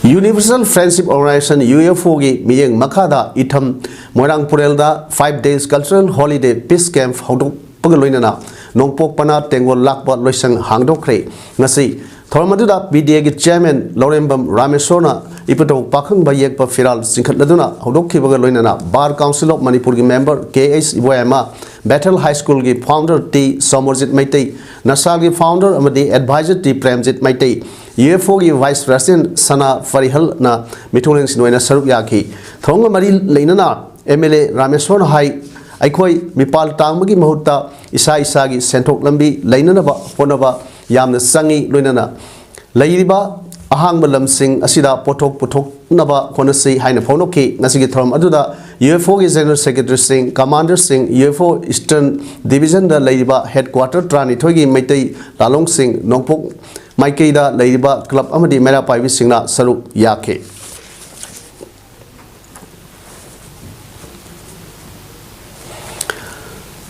Universal Friendship Organization, U F O ꯒꯤ ꯃꯤꯠꯌꯦꯡ ꯃꯈꯥꯗ ꯏꯊꯝ ꯃꯣꯏꯔꯥꯡ ꯄꯨꯔꯦꯜꯗ five days cultural holiday peace camp ꯍꯧꯗꯣꯛꯄꯒ ꯂꯣꯏꯅꯅ ꯅꯣꯡꯄꯣꯛ ꯄꯅꯥ ꯇꯦꯡꯒꯣꯜ ꯂꯥꯛꯄ ꯂꯣꯏꯁꯪ ꯍꯥꯡꯗꯣꯛꯈ꯭ꯔꯦ꯫ ꯉꯁꯤ ꯊꯧꯔꯝ ꯑꯗꯨꯗ ꯄꯤ ꯗꯤ ꯑꯦꯒꯤ ꯆꯤꯌꯔꯃꯦꯟ ꯂꯧꯔꯦꯝꯕꯝ ꯔꯥꯃꯦꯁꯣꯔꯅ ꯏꯄꯨꯗꯧ ꯄꯥꯈꯪꯕ ꯌꯦꯛꯄ ꯐꯤꯔꯥꯜ ꯆꯤꯡꯈꯠꯂꯗꯨꯅ ꯍꯧꯗꯣꯛꯈꯤꯕꯒ ꯂꯣꯏꯅꯅ ꯕꯥꯔ ꯀꯥꯎꯟꯁꯤꯜ ꯑꯣꯐ ꯃꯅꯤꯄꯨꯔꯒꯤ member K H Iboyaima, Bethel high ꯁ꯭ꯀꯨꯜꯒꯤ ꯐꯥꯎꯟꯗꯔ ꯇꯤ ꯁꯣꯃꯔꯖꯤꯠ ꯃꯩꯇꯩ, ꯅꯁꯥꯒꯤ ꯐꯥꯎꯟꯗꯔ ꯑꯃꯗꯤ adviser T Premjit Meitei, U F ꯑꯣꯒꯤ ꯚꯥꯏꯁ ꯄ꯭ꯔꯦꯁꯤꯗꯦꯟꯠ ꯁꯅꯥ ꯐꯔꯤꯍꯜꯅ ꯃꯤꯊꯨꯡꯂꯦꯟꯁꯤꯡ ꯑꯣꯏꯅ ꯁꯔꯨꯛ ꯌꯥꯈꯤ꯫ ꯊꯧꯔꯝꯒ ꯃꯔꯤ ꯂꯩꯅꯅ ꯑꯦꯝ ꯑꯦꯜ ꯑꯦ ꯔꯥꯃꯦꯁꯣꯔꯅ ꯍꯥꯏ, ꯑꯩꯈꯣꯏ ꯃꯤꯄꯥꯜ ꯇꯥꯡꯕꯒꯤ ꯃꯍꯨꯠꯇ ꯏꯁꯥ ꯏꯁꯥꯒꯤ ꯁꯦꯟꯊꯣꯛ ꯂꯝꯕꯤ ꯂꯩꯅꯅꯕ ꯍꯣꯠꯅꯕ ꯌꯥꯝꯅ ꯆꯪꯏ, ꯂꯣꯏꯅꯅ ꯂꯩꯔꯤꯕ ꯑꯍꯥꯡꯕ ꯂꯝꯁꯤꯡ ꯑꯁꯤꯗ ꯄꯣꯠꯊꯣꯛ ꯄꯨꯊꯣꯛꯅꯕ ꯍꯣꯠꯅꯁꯤ ꯍꯥꯏꯅ ꯐꯣꯡꯗꯣꯛꯈꯤ꯫ ꯉꯁꯤꯒꯤ ꯊꯧꯔꯝ ꯑꯗꯨꯗ ꯌꯨ ꯑꯦꯐ ꯑꯣꯒꯤ ꯖꯦꯅꯔꯦꯜ ꯁꯦꯀ꯭ꯔꯦꯇꯔꯤꯁꯤꯡ, ꯀꯃꯥꯟꯗꯔꯁꯤꯡ, ꯌꯨ ꯑꯦꯐ ꯑꯣ ꯏꯁꯇꯔꯟ ꯗꯤꯕꯤꯖꯟꯗ ꯂꯩꯔꯤꯕ ꯍꯦꯗ ꯀ꯭ꯋꯥꯇꯔ ꯇꯔꯥꯅꯤꯊꯣꯏꯒꯤ ꯃꯩꯇꯩ ꯂꯥꯂꯣꯡꯁꯤꯡ, ꯅꯣꯡꯄꯣꯛ ꯃꯥꯏꯀꯩꯗ ꯂꯩꯔꯤꯕ ꯀ꯭ꯂꯕ ꯑꯃꯗꯤ ꯃꯩꯔꯥ ꯄꯥꯏꯕꯤꯁꯤꯡꯅ ꯁꯔꯨꯛ ꯌꯥꯈꯤ꯫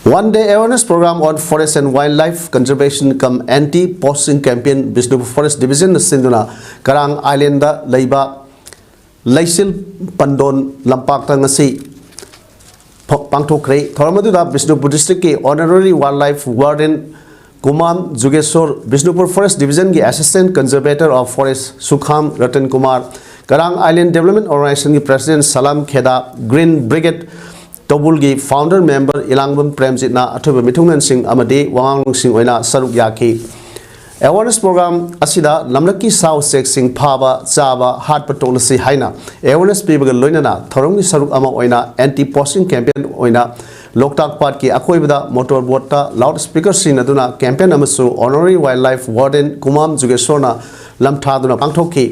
One day awareness program on forest and wildlife conservation cum anti poaching campaign, Bishnupur Forest Division ꯅ ꯁꯤꯟꯗꯨꯅ ꯀꯔꯥꯡ ꯑꯥꯏꯂꯦꯟꯗ ꯂꯩꯕ ꯂꯩꯆꯤꯜ ꯄꯟꯗꯣꯟ ꯂꯝꯄꯥꯛꯇ ꯉꯁꯤ ꯄ-, ꯄꯥꯡꯊꯣꯛꯈ꯭ꯔꯦ꯫ ꯊꯧꯔꯝ ꯑꯗꯨꯗ ꯕꯤꯁꯅꯨꯄꯨꯔ ꯗꯤꯁꯇ꯭ꯔꯤꯛꯀꯤ honorary wildlife warden Kumam Jugeshor, Bishnupur forest ꯗꯤꯕꯤꯖꯟꯒꯤ assistant conservator of forest Sukham Ratan Kumar, Karang island development ꯑꯣꯔꯒꯅꯥꯏꯖꯦꯁꯟꯒꯤ president Salam Kheda, green brigade ꯇꯧꯕꯨꯜꯒꯤ ꯐꯥꯎꯟꯗꯔ ꯃꯦꯝꯕꯔ ꯏꯂꯥꯡꯕꯝ ꯄ꯭ꯔꯦꯝꯖꯤꯠꯅ ꯑꯊꯣꯏꯕ ꯃꯤꯊꯨꯡꯂꯦꯟꯁꯤꯡ ꯑꯃꯗꯤ ꯋꯥꯉꯥꯡꯂꯣꯏꯁꯤꯡ ꯑꯣꯏꯅ ꯁꯔꯨꯛ ꯌꯥꯈꯤ꯫ ꯑꯦꯋꯥꯔꯅꯦꯁ ꯄ꯭ꯔꯣꯒ꯭ꯔꯥꯝ ꯑꯁꯤꯗ ꯂꯝꯂꯛꯀꯤ ꯁꯥ ꯎꯆꯦꯛꯁꯤꯡ ꯐꯥꯕ, ꯆꯥꯕ, ꯍꯥꯠꯄ ꯇꯣꯛꯂꯁꯤ ꯍꯥꯏꯅ ꯑꯦꯋꯥꯔꯅꯦꯁ ꯄꯤꯕꯒ ꯂꯣꯏꯅꯅ ꯊꯧꯔꯝꯒꯤ ꯁꯔꯨꯛ ꯑꯃ ꯑꯣꯏꯅ ꯑꯦꯟꯇꯤ ꯄꯣꯆꯤꯡ ꯀꯦꯝꯄꯦꯟ ꯑꯣꯏꯅ ꯂꯣꯛꯇꯥꯛ ꯄꯥꯠꯀꯤ ꯑꯀꯣꯏꯕꯗ ꯃꯣꯇꯣꯔ ꯕꯣꯠꯇ ꯂꯥꯎꯗ ꯁ꯭ꯄꯤꯀꯔ ꯁꯤꯖꯤꯟꯅꯗꯨꯅ ꯀꯦꯝꯄꯦꯟ ꯑꯃꯁꯨ honorary wildlife warden Kumam ꯖꯨꯒꯦꯁꯣꯔꯅ ꯂꯝꯊꯥꯗꯨꯅ ꯄꯥꯡꯊꯣꯛꯈꯤ꯫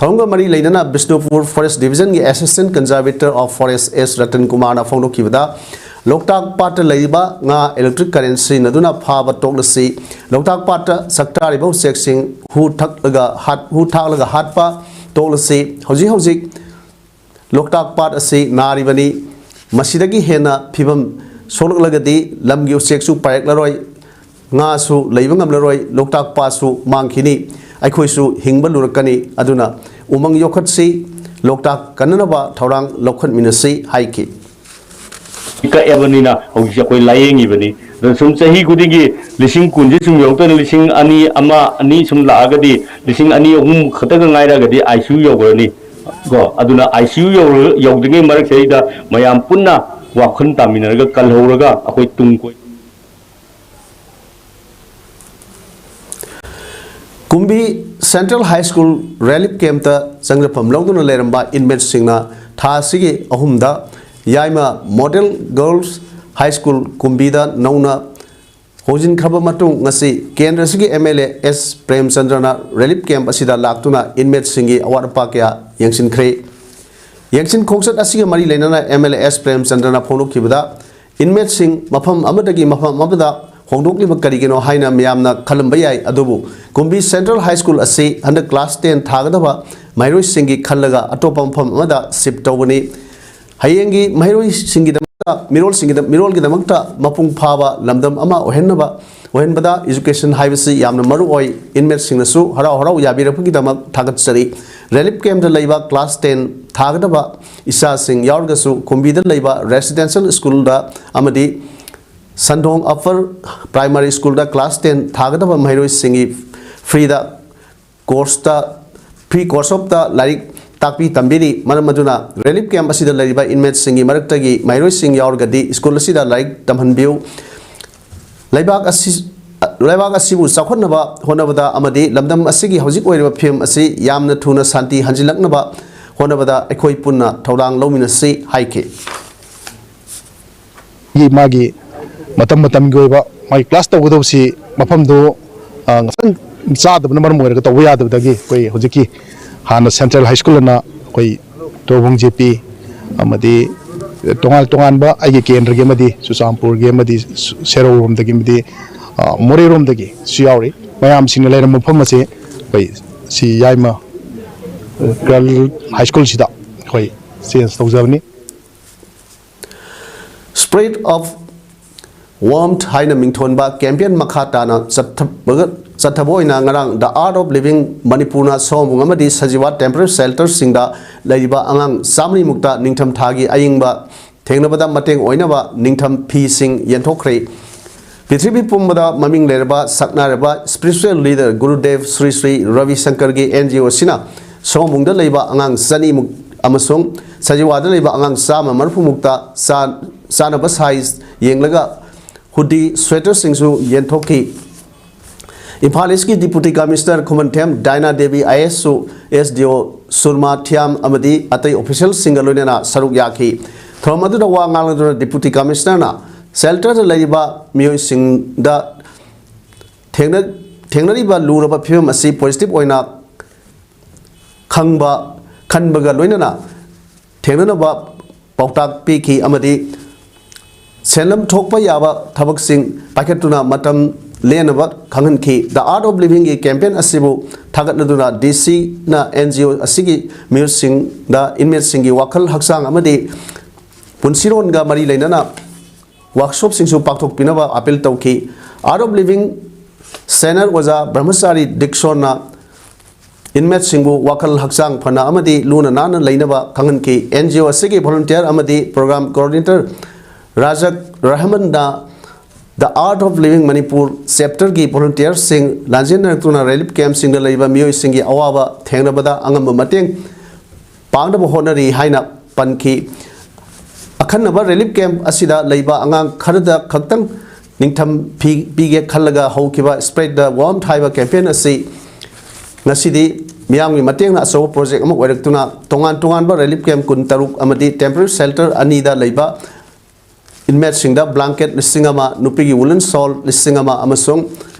ꯊꯧꯔꯝꯒ ꯃꯔꯤ ꯂꯩꯅꯅ ꯕꯤꯁꯅꯨꯄꯨꯔ ꯐꯣꯔꯦꯁ꯭ꯠ ꯗꯤꯕꯤꯖꯟꯒꯤ assistant conservator of forest S Ratan ꯀꯨꯃꯥꯔꯅ ꯐꯣꯡꯗꯣꯛꯈꯤꯕꯗ, ꯂꯣꯛꯇꯥꯛ ꯄꯥꯠꯇ ꯂꯩꯔꯤꯕ ꯉꯥ ꯏꯂꯦꯛꯇ꯭ꯔꯤꯛ ꯀꯔꯦꯟꯠ ꯁꯤꯖꯤꯟꯅꯗꯨꯅ ꯐꯥꯕ ꯇꯣꯛꯂꯁꯤ, ꯂꯣꯛꯇꯥꯛ ꯄꯥꯠꯇ ꯆꯥꯛꯇꯥꯔꯤꯕ ꯎꯆꯦꯛꯁꯤꯡ ꯍꯨ ꯊꯛꯂꯒ ꯍꯥꯠ-, ꯍꯨ ꯊꯥꯛꯂꯒ ꯍꯥꯠꯄ ꯇꯣꯛꯂꯁꯤ꯫ ꯍꯧꯖꯤꯛ ꯍꯧꯖꯤꯛ ꯂꯣꯛꯇꯥꯛ ꯄꯥꯠ ꯑꯁꯤ ꯅꯥꯔꯤꯕꯅꯤ꯫ ꯃꯁꯤꯗꯒꯤ ꯍꯦꯟꯅ ꯐꯤꯕꯝ ꯁꯣꯛꯂꯛꯂꯒꯗꯤ ꯂꯝꯒꯤ ꯎꯆꯦꯛꯁꯨ ꯄꯥꯏꯔꯛꯂꯔꯣꯏ, ꯉꯥꯁꯨ ꯂꯩꯕ ꯉꯝꯂꯔꯣꯏ, ꯂꯣꯛꯇꯥꯛ ꯄꯥꯠꯁꯨ ꯃꯥꯡꯈꯤꯅꯤ, ꯑꯩꯈꯣꯏꯁꯨ ꯍꯤꯡꯕ ꯂꯨꯔꯛꯀꯅꯤ꯫ ꯑꯗꯨꯅ ꯎꯃꯪ ꯌꯣꯛꯈꯠꯁꯤ, ꯂꯣꯛꯇꯥꯛ ꯀꯟꯅꯅꯕ ꯊꯧꯔꯥꯡ ꯂꯧꯈꯠꯃꯤꯟꯅꯁꯤ ꯍꯥꯏꯈꯤ꯫ ꯀꯛꯑꯕꯅꯤꯅ ꯍꯧꯖꯤꯛꯁꯦ ꯑꯩꯈꯣꯏ ꯂꯥꯏꯌꯦꯡꯉꯤꯕꯅꯤ꯫ ꯑꯗꯣ ꯁꯨꯝ ꯆꯍꯤ ꯈꯨꯗꯤꯡꯒꯤ ꯂꯤꯁꯤꯡ ꯀꯨꯟꯁꯦ ꯁꯨꯝ ꯌꯧꯔꯛꯇꯅ ꯂꯤꯁꯤꯡ ꯑꯅꯤ, ꯑꯃ, ꯑꯅꯤ ꯁꯨꯝ ꯂꯥꯛꯑꯒꯗꯤ ꯂꯤꯁꯤꯡ ꯑꯅꯤ, ꯑꯍꯨꯝ ꯈꯛꯇꯒ ꯉꯥꯏꯔꯒꯗꯤ ꯑꯥꯏ ꯁꯤ ꯌꯨ ꯌꯧꯈ꯭ꯔꯅꯤ꯫ ꯀꯣ, ꯑꯗꯨꯅ ꯑꯥꯏ ꯁꯤ ꯌꯨ ꯌꯧꯔ-, ꯌꯧꯗ꯭ꯔꯤꯉꯩ ꯃꯔꯛꯁꯤꯗꯩꯗ ꯃꯌꯥꯝ ꯄꯨꯟꯅ ꯋꯥꯈꯜ ꯇꯥꯃꯤꯟꯅꯔꯒ ꯀꯜꯍꯧꯔꯒ ꯑꯩꯈꯣꯏ ꯇꯨꯡ ꯀꯣꯏ ꯀꯨꯝꯕꯤ Central High School relief camp ꯇ ꯆꯪꯖꯐꯝ ꯂꯧꯗꯨꯅ ꯂꯩꯔꯝꯕ inmate ꯁꯤꯡꯅ ꯊꯥ ꯑꯁꯤꯒꯤ ꯑꯍꯨꯝꯗ ꯌꯥꯏꯃ Model Girls High School ꯀꯨꯝꯕꯤꯗ ꯅꯧꯅ ꯍꯣꯡꯖꯤꯟꯈ꯭ꯔꯕ ꯃꯇꯨꯡ, ꯉꯁꯤ ꯀꯦꯟꯗ꯭ꯔ ꯑꯁꯤꯒꯤ ꯑꯦꯝ ꯑꯦꯜ ꯑꯦ ꯑꯦꯁ ꯄ꯭ꯔꯦꯝꯆꯟꯗ꯭ꯔꯅ relief camp ꯑꯁꯤꯗ ꯂꯥꯛꯇꯨꯅ inmate ꯁꯤꯡꯒꯤ ꯑꯋꯥꯠ ꯑꯄꯥ ꯀꯌꯥ ꯌꯦꯡꯁꯤꯟꯈ꯭ꯔꯦ꯫ ꯌꯦꯡꯁꯤꯟ ꯈꯣꯡꯆꯠ ꯑꯁꯤꯒ ꯃꯔꯤ ꯂꯩꯅꯅ ꯑꯦꯝ ꯑꯦꯜ ꯑꯦ ꯑꯦꯁ ꯄ꯭ꯔꯦꯝꯆꯟꯗ꯭ꯔꯅ ꯐꯣꯡꯗꯣꯛꯈꯤꯕꯗ, inmate ꯁꯤꯡ ꯃꯐꯝ ꯑꯃꯗꯒꯤ ꯃꯐꯝ ꯑꯃꯗ ꯍꯣꯡꯗꯣꯛꯂꯤꯕ ꯀꯔꯤꯒꯤꯅꯣ ꯍꯥꯏꯅ ꯃꯌꯥꯝꯅ ꯈꯜꯂꯝꯕ ꯌꯥꯏ, ꯑꯗꯨꯕꯨ ꯀꯨꯝꯕꯤ Central High School ꯑꯁꯤ ꯍꯟꯗꯛ class ten ꯊꯥꯒꯗꯕ ꯃꯍꯩꯔꯣꯏꯁꯤꯡꯒꯤ ꯈꯜꯂꯒ ꯑꯇꯣꯞꯄ ꯃꯐꯝ ꯑꯃꯗ shift ꯇꯧꯕꯅꯤ꯫ ꯍꯌꯦꯡꯒꯤ ꯃꯍꯩꯔꯣꯏꯁꯤꯡꯒꯤꯗꯃꯛꯇ, ꯃꯤꯔꯣꯜꯁꯤꯡꯒꯤꯗ-, ꯃꯤꯔꯣꯜꯒꯤꯗꯃꯛꯇ ꯃꯄꯨꯡ ꯐꯥꯕ ꯂꯝꯗꯝ ꯑꯃ ꯑꯣꯏꯍꯟꯅꯕ, ꯑꯣꯏꯍꯟꯕꯗ education ꯍꯥꯏꯕꯁꯤ ꯌꯥꯝꯅ ꯃꯔꯨ ꯑꯣꯏ꯫ Inmate ꯁꯤꯡꯅꯁꯨ ꯍꯔꯥꯎ ꯍꯔꯥꯎ ꯌꯥꯕꯤꯔꯛꯄꯒꯤꯗꯃꯛ ꯊꯥꯒꯠꯆꯔꯤ꯫ Relief camp ꯇ ꯂꯩꯕ class ten ꯊꯥꯒꯗꯕ ꯏꯆꯥꯁꯤꯡ ꯌꯥꯎꯔꯒꯁꯨ ꯀꯨꯝꯕꯤꯗ ꯂꯩꯕ residential school ꯗ ꯑꯃꯗꯤ ꯁꯟꯗꯣꯡ Upper Primary School ꯗ class ten ꯊꯥꯒꯗꯕ ꯃꯍꯩꯔꯣꯏꯁꯤꯡꯒꯤ free ꯗ course ꯇ, free course of ꯇ ꯂꯥꯏꯔꯤꯛ ꯇꯥꯛꯄꯤ ꯇꯝꯕꯤꯔꯤ꯫ ꯃꯔꯝ ꯑꯗꯨꯅ relief camp ꯑꯁꯤꯗ ꯂꯩꯔꯤꯕ inmate ꯁꯤꯡꯒꯤ ꯃꯔꯛꯇꯒꯤ ꯃꯍꯩꯔꯣꯏꯁꯤꯡ ꯌꯥꯎꯔꯒꯗꯤ school ꯑꯁꯤꯗ ꯂꯥꯏꯔꯤꯛ ꯇꯝꯍꯟꯕꯤꯌꯨ꯫ ꯂꯩꯕꯥꯛ ꯑꯁꯤ, ꯂꯩꯕꯥꯛ ꯑꯁꯤꯕꯨ ꯆꯥꯎꯈꯠꯅꯕ ꯍꯣꯠꯅꯕꯗ ꯑꯃꯗꯤ ꯂꯝꯗꯝ ꯑꯁꯤꯒꯤ ꯍꯧꯖꯤꯛ ꯑꯣꯏꯔꯤꯕ ꯐꯤꯕꯝ ꯑꯁꯤ ꯌꯥꯝꯅ ꯊꯨꯅ ꯁꯥꯟꯇꯤ ꯍꯟꯖꯤꯜꯂꯛꯅꯕ ꯍꯣꯠꯅꯕꯗ ꯑꯩꯈꯣꯏ ꯄꯨꯟꯅ ꯊꯧꯗꯥꯡ ꯂꯧꯃꯤꯟꯅꯁꯤ ꯍꯥꯏꯈꯤ꯫ ꯒꯤ ꯃꯥꯒꯤ ꯃꯇꯝ ꯃꯇꯝꯒꯤ ꯑꯣꯏꯕ ꯃꯥꯒꯤ class ꯇꯧꯒꯗꯧꯕꯁꯤ ꯃꯐꯝꯗꯨ, ꯑ, ꯉꯁꯥꯏ ꯆꯥꯗꯕꯅ ꯃꯔꯝ ꯑꯣꯏꯔꯒ ꯇꯧꯕ ꯌꯥꯗꯕꯗꯒꯤ ꯑꯩꯈꯣꯏ ꯍꯧꯖꯤꯛꯀꯤ ꯍꯥꯟꯅ Central High School ꯑꯅ ꯑꯩꯈꯣꯏ ꯇꯣꯔꯕꯨꯡ J P ꯑꯃꯗꯤ ꯇꯣꯉꯥꯟ ꯇꯣꯉꯥꯟꯕ ꯑꯩꯒꯤ ꯀꯦꯟꯗ꯭ꯔꯒꯤ ꯑꯃꯗꯤ ꯆꯨꯔꯆꯥꯟꯄꯨꯔꯒꯤ ꯑꯃꯗꯤ ꯁꯦꯔꯧꯔꯣꯝꯗꯒꯤ ꯑꯃꯗꯤ, ꯑ, ꯃꯣꯔꯦꯔꯣꯝꯗꯒꯤꯁꯨ ꯌꯥꯎꯔꯤ꯫ ꯃꯌꯥꯝꯁꯤꯡꯅ ꯂꯩꯔꯝꯕ ꯃꯐꯝ ꯑꯁꯤ ꯑꯩꯈꯣꯏ ꯁꯤ ꯌꯥꯏꯃ Girl High School ꯁꯤꯗ ꯑꯩꯈꯣꯏ change ꯇꯧꯖꯕꯅꯤ꯫ Spirit of Warmth ꯍꯥꯏꯅ ꯃꯤꯡꯊꯣꯟꯕ campaign ꯃꯈꯥ ꯇꯥꯅ ꯆꯠꯊꯕꯒ-, ꯆꯠꯊꯕ ꯑꯣꯏꯅ ꯉꯔꯥꯡ The Art of Living ꯃꯅꯤꯄꯨꯔꯅ ꯁꯑꯣꯝꯕꯨꯡ ꯑꯃꯗꯤ ꯁꯖꯤꯋꯥ temporary shelter ꯁꯤꯡꯗ ꯂꯩꯔꯤꯕ ꯑꯉꯥꯡ ꯆꯥꯃꯔꯤ ꯃꯨꯛꯇ ꯅꯤꯡꯊꯝ ꯊꯥꯒꯤ ꯑꯏꯪꯕ ꯊꯦꯡꯅꯕꯗ ꯃꯇꯦꯡ ꯑꯣꯏꯅꯕ ꯅꯤꯡꯊꯝ ꯐꯤꯁꯤꯡ ꯌꯦꯟꯊꯣꯛꯈ꯭ꯔꯦ꯫ ꯄ꯭ꯔꯤꯊꯤꯕꯤ ꯄꯨꯝꯕꯗ ꯃꯃꯤꯡ ꯂꯩꯔꯕ ꯁꯛꯅꯥꯏꯔꯕ spiritual leader ꯒꯨꯔꯨꯗꯦꯕ Shri Shri Ravi ꯁꯪꯀꯔꯒꯤ N G O ꯑꯁꯤꯅ ꯁꯣꯃꯕꯨꯡꯗ ꯂꯩꯕ ꯑꯉꯥꯡ ꯆꯅꯤꯃꯨꯛ ꯑꯃꯁꯨꯡ ꯁꯖꯤꯋꯥꯗ ꯂꯩꯕ ꯑꯉꯥꯡ ꯆꯥꯝꯃ ꯃꯔꯤꯐꯨ ꯃꯨꯛꯇ ꯆꯥ-, ꯆꯥꯅꯕ size ꯌꯦꯡꯂꯒ hoodie, sweater ꯁꯤꯡꯁꯨ ꯌꯦꯟꯊꯣꯛꯈꯤ꯫ ꯏꯝꯐꯥꯜ ꯏꯁꯀꯤ Deputy Commissioner Khumanthem ꯗꯥꯏꯅꯥ Devi I A S ꯁꯨ S D O ꯁꯨꯔꯃꯥ ꯊꯤꯌꯥꯝ ꯑꯃꯗꯤ ꯑꯇꯩ official ꯁꯤꯡꯒ ꯂꯣꯏꯅꯅ ꯁꯔꯨꯛ ꯌꯥꯈꯤ꯫ ꯊꯧꯔꯝ ꯑꯗꯨꯗ ꯋꯥ ꯉꯥꯡꯂꯗꯨꯅ Deputy Commissioner ꯅ shelter ꯗ ꯂꯩꯔꯤꯕ ꯃꯤꯑꯣꯏꯁꯤꯡꯗ ꯊꯦꯡꯅ-, ꯊꯦꯡꯅꯔꯤꯕ ꯂꯨꯔꯕ ꯐꯤꯕꯝ ꯑꯁꯤ positive ꯑꯣꯏꯅ ꯈꯪꯕ, ꯈꯟꯕꯒ ꯂꯣꯏꯅꯅ ꯊꯦꯡꯅꯅꯕ ꯄꯥꯎꯇꯥꯛ ꯄꯤꯈꯤ ꯑꯃꯗꯤ ꯁꯦꯟꯂꯝ ꯊꯣꯛꯄ ꯌꯥꯕ ꯊꯕꯛꯁꯤꯡ ꯄꯥꯏꯈꯠꯇꯨꯅ ꯃꯇꯝ ꯂꯦꯟꯅꯕ ꯈꯪꯍꯟꯈꯤ꯫ The Art of Living ꯒꯤ campaign ꯑꯁꯤꯕꯨ ꯊꯥꯒꯠꯂꯗꯨꯅ D C ꯅ N G O ꯑꯁꯤꯒꯤ ꯃꯤꯑꯣꯏꯁꯤꯡꯗ inmate ꯁꯤꯡꯒꯤ ꯋꯥꯈꯜ, ꯍꯛꯆꯥꯡ ꯑꯃꯗꯤ ꯄꯨꯟꯁꯤꯔꯣꯟꯒ ꯃꯔꯤ ꯂꯩꯅꯅ workshop ꯁꯤꯡꯁꯨ ꯄꯥꯡꯊꯣꯛꯄꯤꯅꯕ appeal ꯇꯧꯈꯤ꯫ Art of Living ꯁꯦꯅꯔ ꯑꯣꯖꯥ ꯕ꯭ꯔꯍꯃꯆꯥꯔꯤ ꯗꯤꯛꯁꯣꯟꯅ inmate ꯁꯤꯡꯕꯨ ꯋꯥꯈꯜ ꯍꯛꯆꯥꯡ ꯐꯅ ꯑꯃꯗꯤ ꯂꯨꯅ ꯅꯥꯟꯅ ꯂꯩꯅꯕ ꯈꯪꯍꯟꯈꯤ꯫ N G O ꯑꯁꯤꯒꯤ volunteer ꯑꯃꯗꯤ program coordinator ꯔꯥꯖꯛ ꯔꯍꯃꯟꯅ The Art of Living Manipur chapter ꯒꯤ volunteer ꯁꯤꯡ ꯂꯥꯟꯖꯦꯟꯅꯔꯛꯇꯨꯅ relief camp ꯁꯤꯡꯗ ꯂꯩꯕ ꯃꯤꯑꯣꯏꯁꯤꯡꯒꯤ ꯑꯋꯥꯕ ꯊꯦꯡꯅꯕꯗ ꯑꯉꯝꯕ ꯃꯇꯦꯡ ꯄꯥꯡꯅꯕ ꯍꯣꯠꯅꯔꯤ ꯍꯥꯏꯅ ꯄꯟꯈꯤ꯫ ꯑꯈꯟꯅꯕ relief camp ꯑꯁꯤꯗ ꯂꯩꯕ ꯑꯉꯥꯡ ꯈꯔꯗ ꯈꯛꯇꯪ ꯅꯤꯡꯊꯝ ꯐꯤ ꯄꯤꯒꯦ ꯈꯜꯂꯒ ꯍꯧꯈꯤꯕ Spread the Warmth ꯍꯥꯏꯕ campaign ꯑꯁꯤ ꯉꯁꯤꯗꯤ ꯃꯤꯌꯥꯝꯒꯤ ꯃꯇꯦꯡꯅ ꯑꯆꯧꯕ project ꯑꯃ ꯑꯣꯏꯔꯛꯇꯨꯅ ꯇꯣꯉꯥꯟ ꯇꯣꯉꯥꯟꯕ relief camp ꯀꯨꯟꯇꯔꯨꯛ ꯑꯃꯗꯤ temporary shelter ꯑꯅꯤꯗ ꯂꯩꯕ inmate ꯁꯤꯡꯗ blanket ꯂꯤꯁꯤꯡ ꯑꯃ, ꯅꯨꯄꯤꯒꯤ woolen shawl ꯂꯤꯁꯤꯡ ꯑꯃ ꯑꯃꯁꯨꯡ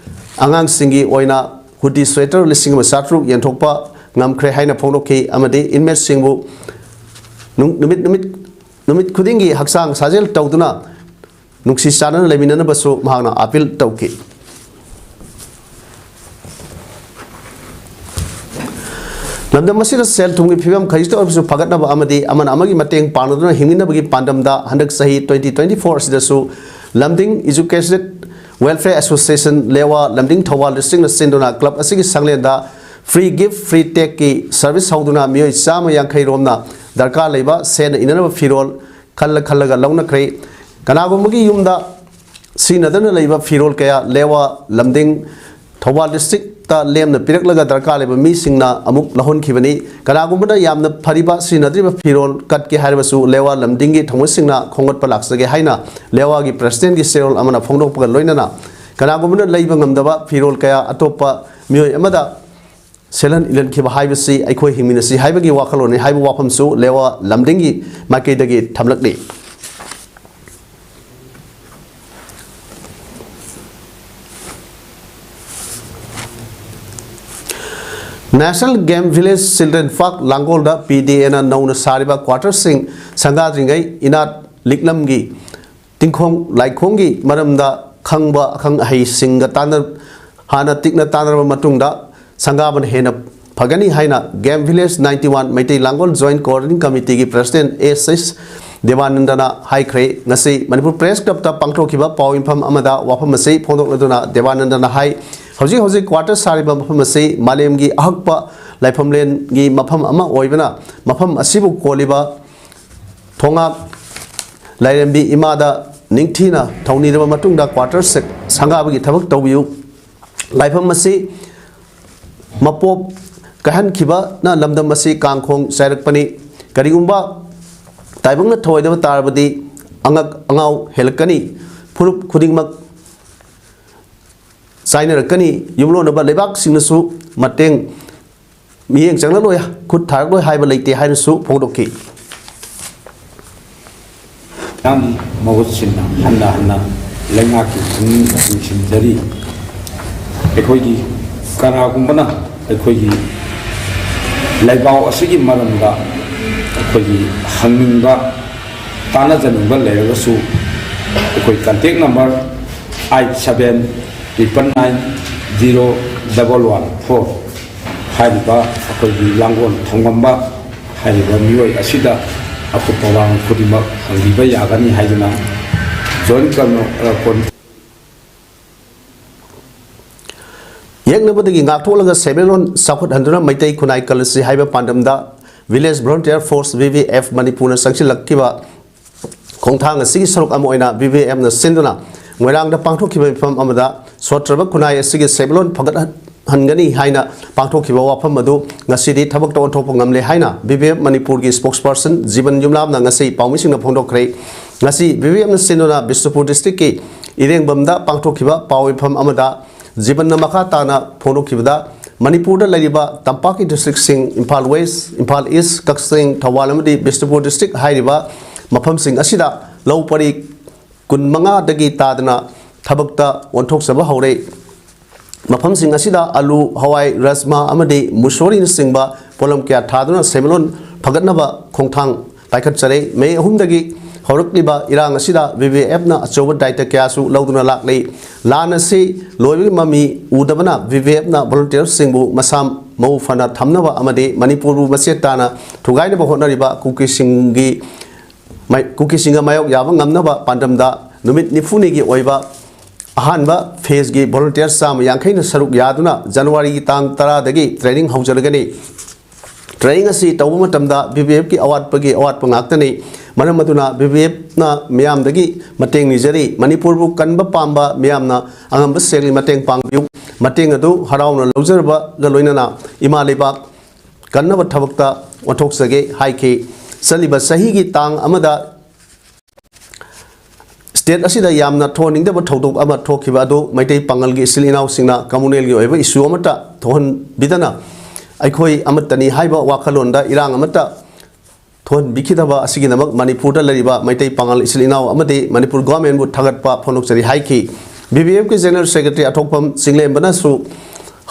ꯑꯉꯥꯡꯁꯤꯡꯒꯤ ꯑꯣꯏꯅ hoodie, sweater ꯂꯤꯁꯤꯡ ꯑꯃ ꯆꯥꯇ꯭ꯔꯨꯛ ꯌꯦꯟꯊꯣꯛꯄ ꯉꯝꯈ꯭ꯔꯦ ꯍꯥꯏꯅ ꯐꯣꯡꯗꯣꯛꯈꯤ ꯑꯃꯗꯤ inmate ꯁꯤꯡꯕꯨ ꯅꯨꯡ-, ꯅꯨꯃꯤꯠ, ꯅꯨꯃꯤꯠ, ꯅꯨꯃꯤꯠ ꯈꯨꯗꯤꯡꯒꯤ ꯍꯛꯆꯥꯡ ꯁꯥꯖꯦꯜ ꯇꯧꯗꯨꯅ ꯅꯨꯡꯁꯤ ꯆꯥꯟꯅꯅ ꯂꯩꯃꯤꯟꯅꯅꯕꯁꯨ ꯃꯍꯥꯛꯅ appeal ꯇꯧꯈꯤ꯫ ꯂꯝꯗꯝ ꯑꯁꯤꯗ ꯁꯦꯜ ꯊꯨꯝꯒꯤ ꯐꯤꯕꯝ ꯈꯖꯤꯛꯇ ꯑꯣꯏꯔꯕꯁꯨ ꯐꯒꯠꯅꯕ ꯑꯃꯗꯤ ꯑꯃꯅ ꯑꯃꯒꯤ ꯃꯇꯦꯡ ꯄꯥꯡꯅꯗꯨꯅ ꯍꯤꯡꯃꯤꯟꯅꯕꯒꯤ ꯄꯥꯟꯗꯝꯗ ꯍꯟꯗꯛ ꯆꯍꯤ twenty twenty-four ꯑꯁꯤꯗꯁꯨ ꯂꯝꯗꯤꯡ Educated Welfare Association, ꯂꯦꯋꯥ ꯂꯝꯗꯤꯡ ꯊꯧꯕꯥꯜ district ꯅ ꯁꯤꯟꯗꯨꯅ club ꯑꯁꯤꯒꯤ ꯁꯪꯂꯦꯟꯗ free give free take ꯀꯤ service ꯍꯧꯗꯨꯅ ꯃꯤꯑꯣꯏ ꯆꯥꯝꯃ ꯌꯥꯡꯈꯩ ꯔꯣꯝꯅ ꯗꯔꯀꯥꯔ ꯂꯩꯕ ꯁꯦꯠꯅ ꯏꯅꯅꯕ ꯐꯤꯔꯣꯜ, ꯈꯜꯂ ꯈꯜꯂꯒ ꯂꯧꯅꯈ꯭ꯔꯦ꯫ ꯀꯅꯥꯒꯨꯝꯕꯒꯤ ꯌꯨꯝꯗ ꯁꯤꯖꯤꯟꯅꯗꯅ ꯂꯩꯕ ꯐꯤꯔꯣꯜ ꯀꯌꯥ ꯂꯦꯋꯥ ꯂꯝꯗꯤꯡ ꯊꯧꯕꯥꯜ ꯗꯤꯁꯇ꯭ꯔꯤꯛꯇ ꯂꯦꯝꯅ ꯄꯤꯔꯛꯂꯒ ꯗꯔꯀꯥꯔ ꯂꯩꯕ ꯃꯤꯁꯤꯡꯅ ꯑꯃꯨꯛ ꯂꯧꯍꯟꯈꯤꯕꯅꯤ꯫ ꯀꯅꯥꯒꯨꯝꯕꯅ ꯌꯥꯝꯅ ꯐꯔꯤꯕ ꯁꯤꯖꯤꯟꯅꯗ꯭ꯔꯤꯕ ꯐꯤꯔꯣꯜ ꯀꯠꯀꯦ ꯍꯥꯏꯔꯕꯁꯨ ꯂꯦꯋꯥ ꯂꯝꯗꯤꯡꯒꯤ ꯊꯧꯃꯤꯁꯤꯡꯅ ꯈꯣꯝꯒꯠꯄ ꯂꯥꯛꯆꯒꯦ ꯍꯥꯏꯅ ꯂꯦꯋꯥꯒꯤ ꯄ꯭ꯔꯦꯁꯤꯗꯦꯟꯒꯤ ꯆꯦꯔꯣꯜ ꯑꯃꯅ ꯐꯣꯡꯗꯣꯛꯄꯒ ꯂꯣꯏꯅꯅ ꯀꯅꯥꯒꯨꯝꯕꯅ ꯂꯩꯕ ꯉꯝꯗꯕ ꯐꯤꯔꯣꯜ ꯀꯌꯥ ꯑꯇꯣꯞꯄ ꯃꯤꯑꯣꯏ ꯑꯃꯗ ꯁꯦꯜꯍꯟ ꯏꯜꯍꯟꯈꯤꯕ ꯍꯥꯏꯕꯁꯤ ꯑꯩꯈꯣꯏ ꯍꯤꯡꯃꯤꯟꯅꯁꯤ ꯍꯥꯏꯕꯒꯤ ꯋꯥꯈꯜꯂꯣꯟꯅꯤ ꯍꯥꯏꯕ ꯋꯥꯐꯝꯁꯨ ꯂꯦꯋꯥ ꯂꯝꯗꯤꯡꯒꯤ ꯃꯥꯏꯀꯩꯗꯒꯤ ꯊꯝꯂꯛꯂꯤ꯫ National Game Village Children Park ꯂꯥꯡꯒꯣꯜꯗ ꯄꯤ ꯗꯤ ꯑꯦꯅ ꯅꯧꯅ ꯁꯥꯔꯤꯕ ꯀ꯭ꯋꯥꯇꯔꯁꯤꯡ ꯁꯪꯒꯥꯗ꯭ꯔꯤꯉꯩ ꯏꯅꯥꯠ ꯂꯤꯛꯂꯝꯒꯤ ꯇꯤꯡꯈꯣꯡ ꯂꯥꯏꯈꯣꯡꯒꯤ ꯃꯔꯝꯗ ꯈꯪꯕ ꯑꯈꯪ ꯑꯍꯩꯁꯤꯡꯒ ꯇꯥꯟꯅ-, ꯍꯥꯟꯅ ꯇꯤꯛꯅ ꯇꯥꯟꯅꯔꯕ ꯃꯇꯨꯡꯗ ꯁꯪꯒꯥꯕꯅ ꯍꯦꯟꯅ ꯐꯒꯅꯤ ꯍꯥꯏꯅ Game Village ninety one Meitei ꯂꯥꯡꯒꯣꯜ Joint Coordinating Committeeꯒꯤ President ꯑꯦꯁ ꯑꯦꯁ ꯗꯦꯕꯥꯅꯟꯗꯅ ꯍꯥꯏꯈ꯭ꯔꯦ꯫ ꯉꯁꯤ ꯃꯅꯤꯄꯨꯔ Press Clubꯇ ꯄꯥꯡꯊꯣꯛꯈꯤꯕ ꯄꯥꯎ ꯃꯤꯐꯝ ꯑꯃꯗ ꯋꯥꯐꯝ ꯑꯁꯤ ꯐꯣꯡꯗꯣꯛꯂꯗꯨꯅ ꯗꯦꯕꯥꯅꯟꯗꯅ ꯍꯥꯏ, ꯍꯧꯖꯤꯛ ꯍꯧꯖꯤꯛ ꯀ꯭ꯋꯥꯇꯔ ꯁꯥꯔꯤꯕ ꯃꯐꯝ ꯑꯁꯤ ꯃꯥꯂꯦꯝꯒꯤ ꯑꯍꯛꯄ ꯂꯥꯏꯐꯝꯂꯦꯟꯒꯤ ꯃꯐꯝ ꯑꯃ ꯑꯣꯏꯕꯅ ꯃꯐꯝ ꯑꯁꯤꯕꯨ ꯀꯣꯜꯂꯤꯕ ꯊꯣꯉꯥꯛ ꯂꯥꯏꯔꯦꯝꯕꯤ ꯏꯃꯥꯗ ꯅꯤꯡꯊꯤꯅ ꯊꯧꯅꯤꯔꯕ ꯃꯇꯨꯡꯗ ꯀ꯭ꯋꯥꯇꯔ ꯁꯦꯛ-, ꯁꯪꯒꯥꯕꯒꯤ ꯊꯕꯛ ꯇꯧꯕꯤꯌꯨ꯫ ꯂꯥꯏꯐꯝ ꯑꯁꯤ ꯃꯄꯣꯞ ꯀꯥꯏꯍꯟꯈꯤꯕꯅ ꯂꯝꯗꯝ ꯑꯁꯤ ꯀꯥꯡꯈꯣꯡ ꯆꯥꯏꯔꯛꯄꯅꯤ꯫ ꯀꯔꯤꯒꯨꯝꯕ ꯇꯥꯏꯕꯪꯅ ꯊꯧꯑꯣꯏꯗꯕ ꯇꯥꯔꯕꯗꯤ ꯑꯉꯛ ꯑꯉꯥꯎ ꯍꯦꯜꯂꯛꯀꯅꯤ꯫ ꯐꯨꯔꯨꯞ ꯈꯨꯗꯤꯡꯃꯛ ꯆꯥꯏꯅꯔꯛꯀꯅꯤ꯫ ꯌꯨꯝꯂꯣꯟꯅꯕ ꯂꯩꯕꯥꯛꯁꯤꯡꯅꯁꯨ ꯃꯇꯦꯡ ꯃꯤꯠꯌꯦꯡ ꯆꯪꯂꯛꯂꯣꯏ, ꯈꯨꯠ ꯊꯥꯔꯛꯂꯣꯏ ꯍꯥꯏꯕ ꯂꯩꯇꯦ ꯍꯥꯏꯅꯁꯨ ꯐꯣꯡꯗꯣꯛꯈꯤ꯫ ꯌꯥꯝ ꯃꯍꯨꯠ ꯁꯤꯟꯅ ꯍꯟꯅ ꯍꯟꯅ ꯂꯩꯉꯥꯛꯀꯤ ꯄꯨꯛꯅꯤꯡ ꯆꯤꯡꯁꯤꯟꯖꯔꯤ꯫ ꯑꯩꯈꯣꯏꯒꯤ ꯀꯅꯥꯒꯨꯝꯕꯅ ꯑꯩꯈꯣꯏꯒꯤ ꯂꯩꯕꯥꯛ ꯑꯁꯤꯒꯤ ꯃꯔꯝꯗ ꯑꯩꯈꯣꯏꯒꯤ ꯍꯪꯅꯤꯡꯕ, ꯇꯥꯟꯅꯖꯅꯤꯡꯕ ꯂꯩꯔꯒꯁꯨ ꯑꯩꯈꯣꯏ contact number eight seven triple nine zero double one four ꯍꯥꯏꯔꯤꯕ ꯑꯩꯈꯣꯏꯒꯤ ꯂꯥꯡꯒꯣꯜ ꯊꯣꯡꯉꯝꯕ ꯍꯥꯏꯔꯤꯕ ꯃꯤꯑꯣꯏ ꯑꯁꯤꯗ ꯑꯀꯨꯞꯄ ꯋꯥꯔꯣꯜ ꯈꯨꯗꯤꯡꯃꯛ ꯍꯪꯕꯤꯕ ꯌꯥꯒꯅꯤ ꯍꯥꯏꯗꯨꯅ Joint Con-, ꯑ, Con-, ꯌꯦꯛꯅꯕꯗꯒꯤ ꯉꯥꯛꯊꯣꯛꯂꯒ ꯁꯦꯟꯃꯤꯠꯂꯣꯟ ꯆꯥꯎꯈꯠꯍꯟꯗꯨꯅ ꯃꯩꯇꯩ ꯈꯨꯟꯅꯥꯏ ꯀꯜꯂꯁꯤ ꯍꯥꯏꯕ ꯄꯥꯟꯗꯝꯗ Village Volunteer Force, V V F, ꯃꯅꯤꯄꯨꯔꯅ ꯆꯪꯁꯤꯜꯂꯛꯈꯤꯕ ꯈꯣꯡꯊꯥꯡ ꯑꯁꯤꯒꯤ ꯁꯔꯨꯛ ꯑꯃ ꯑꯣꯏꯅ BVFꯅ ꯁꯤꯟꯗꯨꯅ ꯃꯣꯏꯔꯥꯡꯗ ꯄꯥꯡꯊꯣꯛꯈꯤꯕ ꯃꯤꯐꯝ ꯑꯃꯗ ꯁꯣꯠꯇ꯭ꯔꯕ ꯈꯨꯟꯅꯥꯏ ꯑꯁꯤꯒꯤ ꯁꯦꯟꯃꯤꯠꯂꯣꯟ ꯐꯒꯠꯍꯟꯒꯅꯤ ꯍꯥꯏꯅ ꯄꯥꯡꯊꯣꯛꯈꯤꯕ ꯋꯥꯐꯝ ꯑꯗꯨ ꯉꯁꯤꯗꯤ ꯊꯕꯛꯇ ꯑꯣꯟꯊꯣꯛꯄ ꯉꯝꯂꯦ ꯍꯥꯏꯅ BVF ꯃꯅꯤꯄꯨꯔꯒꯤ spokesperson ꯖꯤꯕꯟ ꯌꯨꯝꯂꯥꯝꯅ ꯉꯁꯤ ꯄꯥꯎꯃꯤꯁꯤꯡꯗ ꯐꯣꯡꯗꯣꯛꯈ꯭ꯔꯦ꯫ ꯉꯁꯤ BVFꯅ ꯁꯤꯟꯗꯨꯅ ꯕꯤꯁꯅꯨꯄꯨꯔ districtꯀꯤ ꯏꯔꯦꯡꯕꯝꯗ ꯄꯥꯡꯊꯣꯛꯈꯤꯕ ꯄꯥꯎ ꯃꯤꯐꯝ ꯑꯃꯗ ꯖꯤꯕꯟꯅ ꯃꯈꯥ ꯇꯥꯅ ꯐꯣꯡꯗꯣꯛꯈꯤꯕꯗ, ꯃꯅꯤꯄꯨꯔꯗ ꯂꯩꯔꯤꯕ ꯇꯝꯄꯥꯛꯀꯤ districtꯁꯤꯡ ꯏꯝꯐꯥꯜ West, ꯏꯝꯐꯥꯜ East, ꯀꯛꯆꯤꯡ, ꯊꯧꯕꯥꯜ ꯑꯃꯗꯤ ꯕꯤꯁꯅꯨꯄꯨꯔ district ꯍꯥꯏꯔꯤꯕ ꯃꯐꯝꯁꯤꯡ ꯑꯁꯤꯗ ꯂꯧ ꯄꯔꯤ ꯀꯨꯟꯃꯉꯥꯗꯒꯤ ꯇꯥꯗꯅ ꯊꯕꯛꯇ ꯑꯣꯟꯊꯣꯛꯆꯕ ꯍꯧꯔꯦ꯫ ꯃꯐꯝꯁꯤꯡ ꯑꯁꯤꯗ ꯑꯂꯨ, ꯍꯋꯥꯏ, ꯔꯖꯃꯥ ꯑꯃꯗꯤ ꯃꯨꯁꯣꯔꯤꯅꯆꯤꯡꯕ ꯄꯣꯠꯂꯝ ꯀꯌꯥ ꯊꯥꯗꯨꯅ ꯁꯦꯟꯃꯤꯠꯂꯣꯟ ꯐꯒꯠꯅꯕ ꯈꯣꯡꯊꯥꯡ ꯄꯥꯏꯈꯠꯆꯔꯦ꯫ ꯃꯦ ꯑꯍꯨꯝꯗꯒꯤ ꯍꯧꯔꯛꯂꯤꯕ ꯏꯔꯥꯡ ꯑꯁꯤꯗ BVFꯅ ꯑꯆꯧꯕ ꯗꯥꯏꯇ ꯀꯌꯥꯁꯨ ꯂꯧꯗꯨꯅ ꯂꯥꯛꯂꯤ꯫ ꯂꯥꯟ ꯑꯁꯤ ꯂꯣꯏꯕꯒꯤ ꯃꯃꯤ ꯎꯗꯕꯅ BVFꯅ volunteerꯁꯤꯡꯕꯨ ꯃꯁꯥ ꯃꯎ ꯐꯅ ꯊꯝꯅꯕ ꯑꯃꯗꯤ ꯃꯅꯤꯄꯨꯔꯕꯨ ꯃꯆꯦꯠ ꯇꯥꯅ ꯊꯨꯒꯥꯏꯅꯕ ꯍꯣꯠꯅꯔꯤꯕ ꯀꯨꯀꯤꯁꯤꯡꯒꯤ ꯃꯥꯏ-, ꯀꯨꯀꯤꯁꯤꯡꯒ ꯃꯥꯌꯣꯛ ꯌꯥꯕ ꯉꯝꯅꯕ ꯄꯥꯟꯗꯝꯗ ꯅꯨꯃꯤꯠ ꯅꯤꯐꯨꯅꯤꯒꯤ ꯑꯣꯏꯕ ꯑꯍꯥꯟꯕ phaseꯀꯤ volunteer ꯆꯥꯝꯃ ꯌꯥꯡꯈꯩꯅ ꯁꯔꯨꯛ ꯌꯥꯗꯨꯅ ꯖꯅꯋꯥꯔꯤꯒꯤ ꯇꯥꯡ ꯇꯔꯥꯗꯒꯤ training ꯍꯧꯖꯔꯒꯅꯤ꯫ Training ꯑꯁꯤ ꯇꯧꯕ ꯃꯇꯝꯗ BVFꯀꯤ ꯑꯋꯥꯠꯄꯒꯤ ꯑꯋꯥꯠꯄ ꯉꯥꯛꯇꯅꯤ꯫ ꯃꯔꯝ ꯑꯗꯨꯅ BVFꯅ ꯃꯤꯌꯥꯝꯗꯒꯤ ꯃꯇꯦꯡ ꯅꯤꯖꯔꯤ꯫ ꯃꯅꯤꯄꯨꯔꯕꯨ ꯀꯟꯕ ꯄꯥꯝꯕ ꯃꯤꯌꯥꯝꯅ ꯑꯉꯝꯕ ꯁꯦꯜꯒꯤ ꯃꯇꯦꯡ ꯄꯥꯡꯕꯤꯌꯨ꯫ ꯃꯇꯦꯡ ꯑꯗꯨ ꯍꯔꯥꯎꯅ ꯂꯧꯖꯔꯕꯒ ꯂꯣꯏꯅꯅ ꯏꯃꯥ ꯂꯩꯕꯥꯛ ꯀꯟꯅꯕ ꯊꯕꯛꯇ ꯑꯣꯟꯊꯣꯛꯆꯒꯦ ꯍꯥꯏꯈꯤ꯫ ꯆꯠꯂꯤꯕ ꯆꯍꯤꯒꯤ ꯇꯥꯡ ꯑꯃꯗ state ꯑꯁꯤꯗ ꯌꯥꯝꯅ ꯊꯣꯛꯍꯟꯅꯤꯡꯗꯕ ꯊꯧꯗꯣꯛ ꯑꯃ ꯊꯣꯛꯈꯤꯕ ꯑꯗꯨ ꯃꯩꯇꯩ ꯄꯥꯉꯜꯒꯤ ꯏꯆꯤꯜ ꯏꯅꯥꯎꯁꯤꯡꯅ communalꯒꯤ ꯑꯣꯏꯕ issue ꯑꯃꯠꯇ ꯊꯣꯛꯍꯟꯕꯤꯗꯅ ꯑꯩꯈꯣꯏ ꯑꯃꯠꯇꯅꯤ ꯍꯥꯏꯕ ꯋꯥꯈꯜꯂꯣꯟꯗ ꯏꯔꯥꯡ ꯑꯃꯠꯇ ꯊꯣꯛꯍꯟꯕꯤꯈꯤꯗꯕ ꯑꯁꯤꯒꯤꯗꯃꯛ ꯃꯅꯤꯄꯨꯔꯗ ꯂꯩꯔꯤꯕ ꯃꯩꯇꯩ ꯄꯥꯉꯜ ꯏꯆꯤꯜ ꯏꯅꯥꯎ ꯑꯃꯗꯤ ꯃꯅꯤꯄꯨꯔ governmentꯕꯨ ꯊꯥꯒꯠꯄ ꯐꯣꯡꯗꯣꯛꯆꯔꯤ ꯍꯥꯏꯈꯤ꯫ BVFꯀꯤ General Secretary ꯑꯊꯣꯛꯄꯝ ꯆꯤꯡꯂꯦꯝꯕꯅꯁꯨ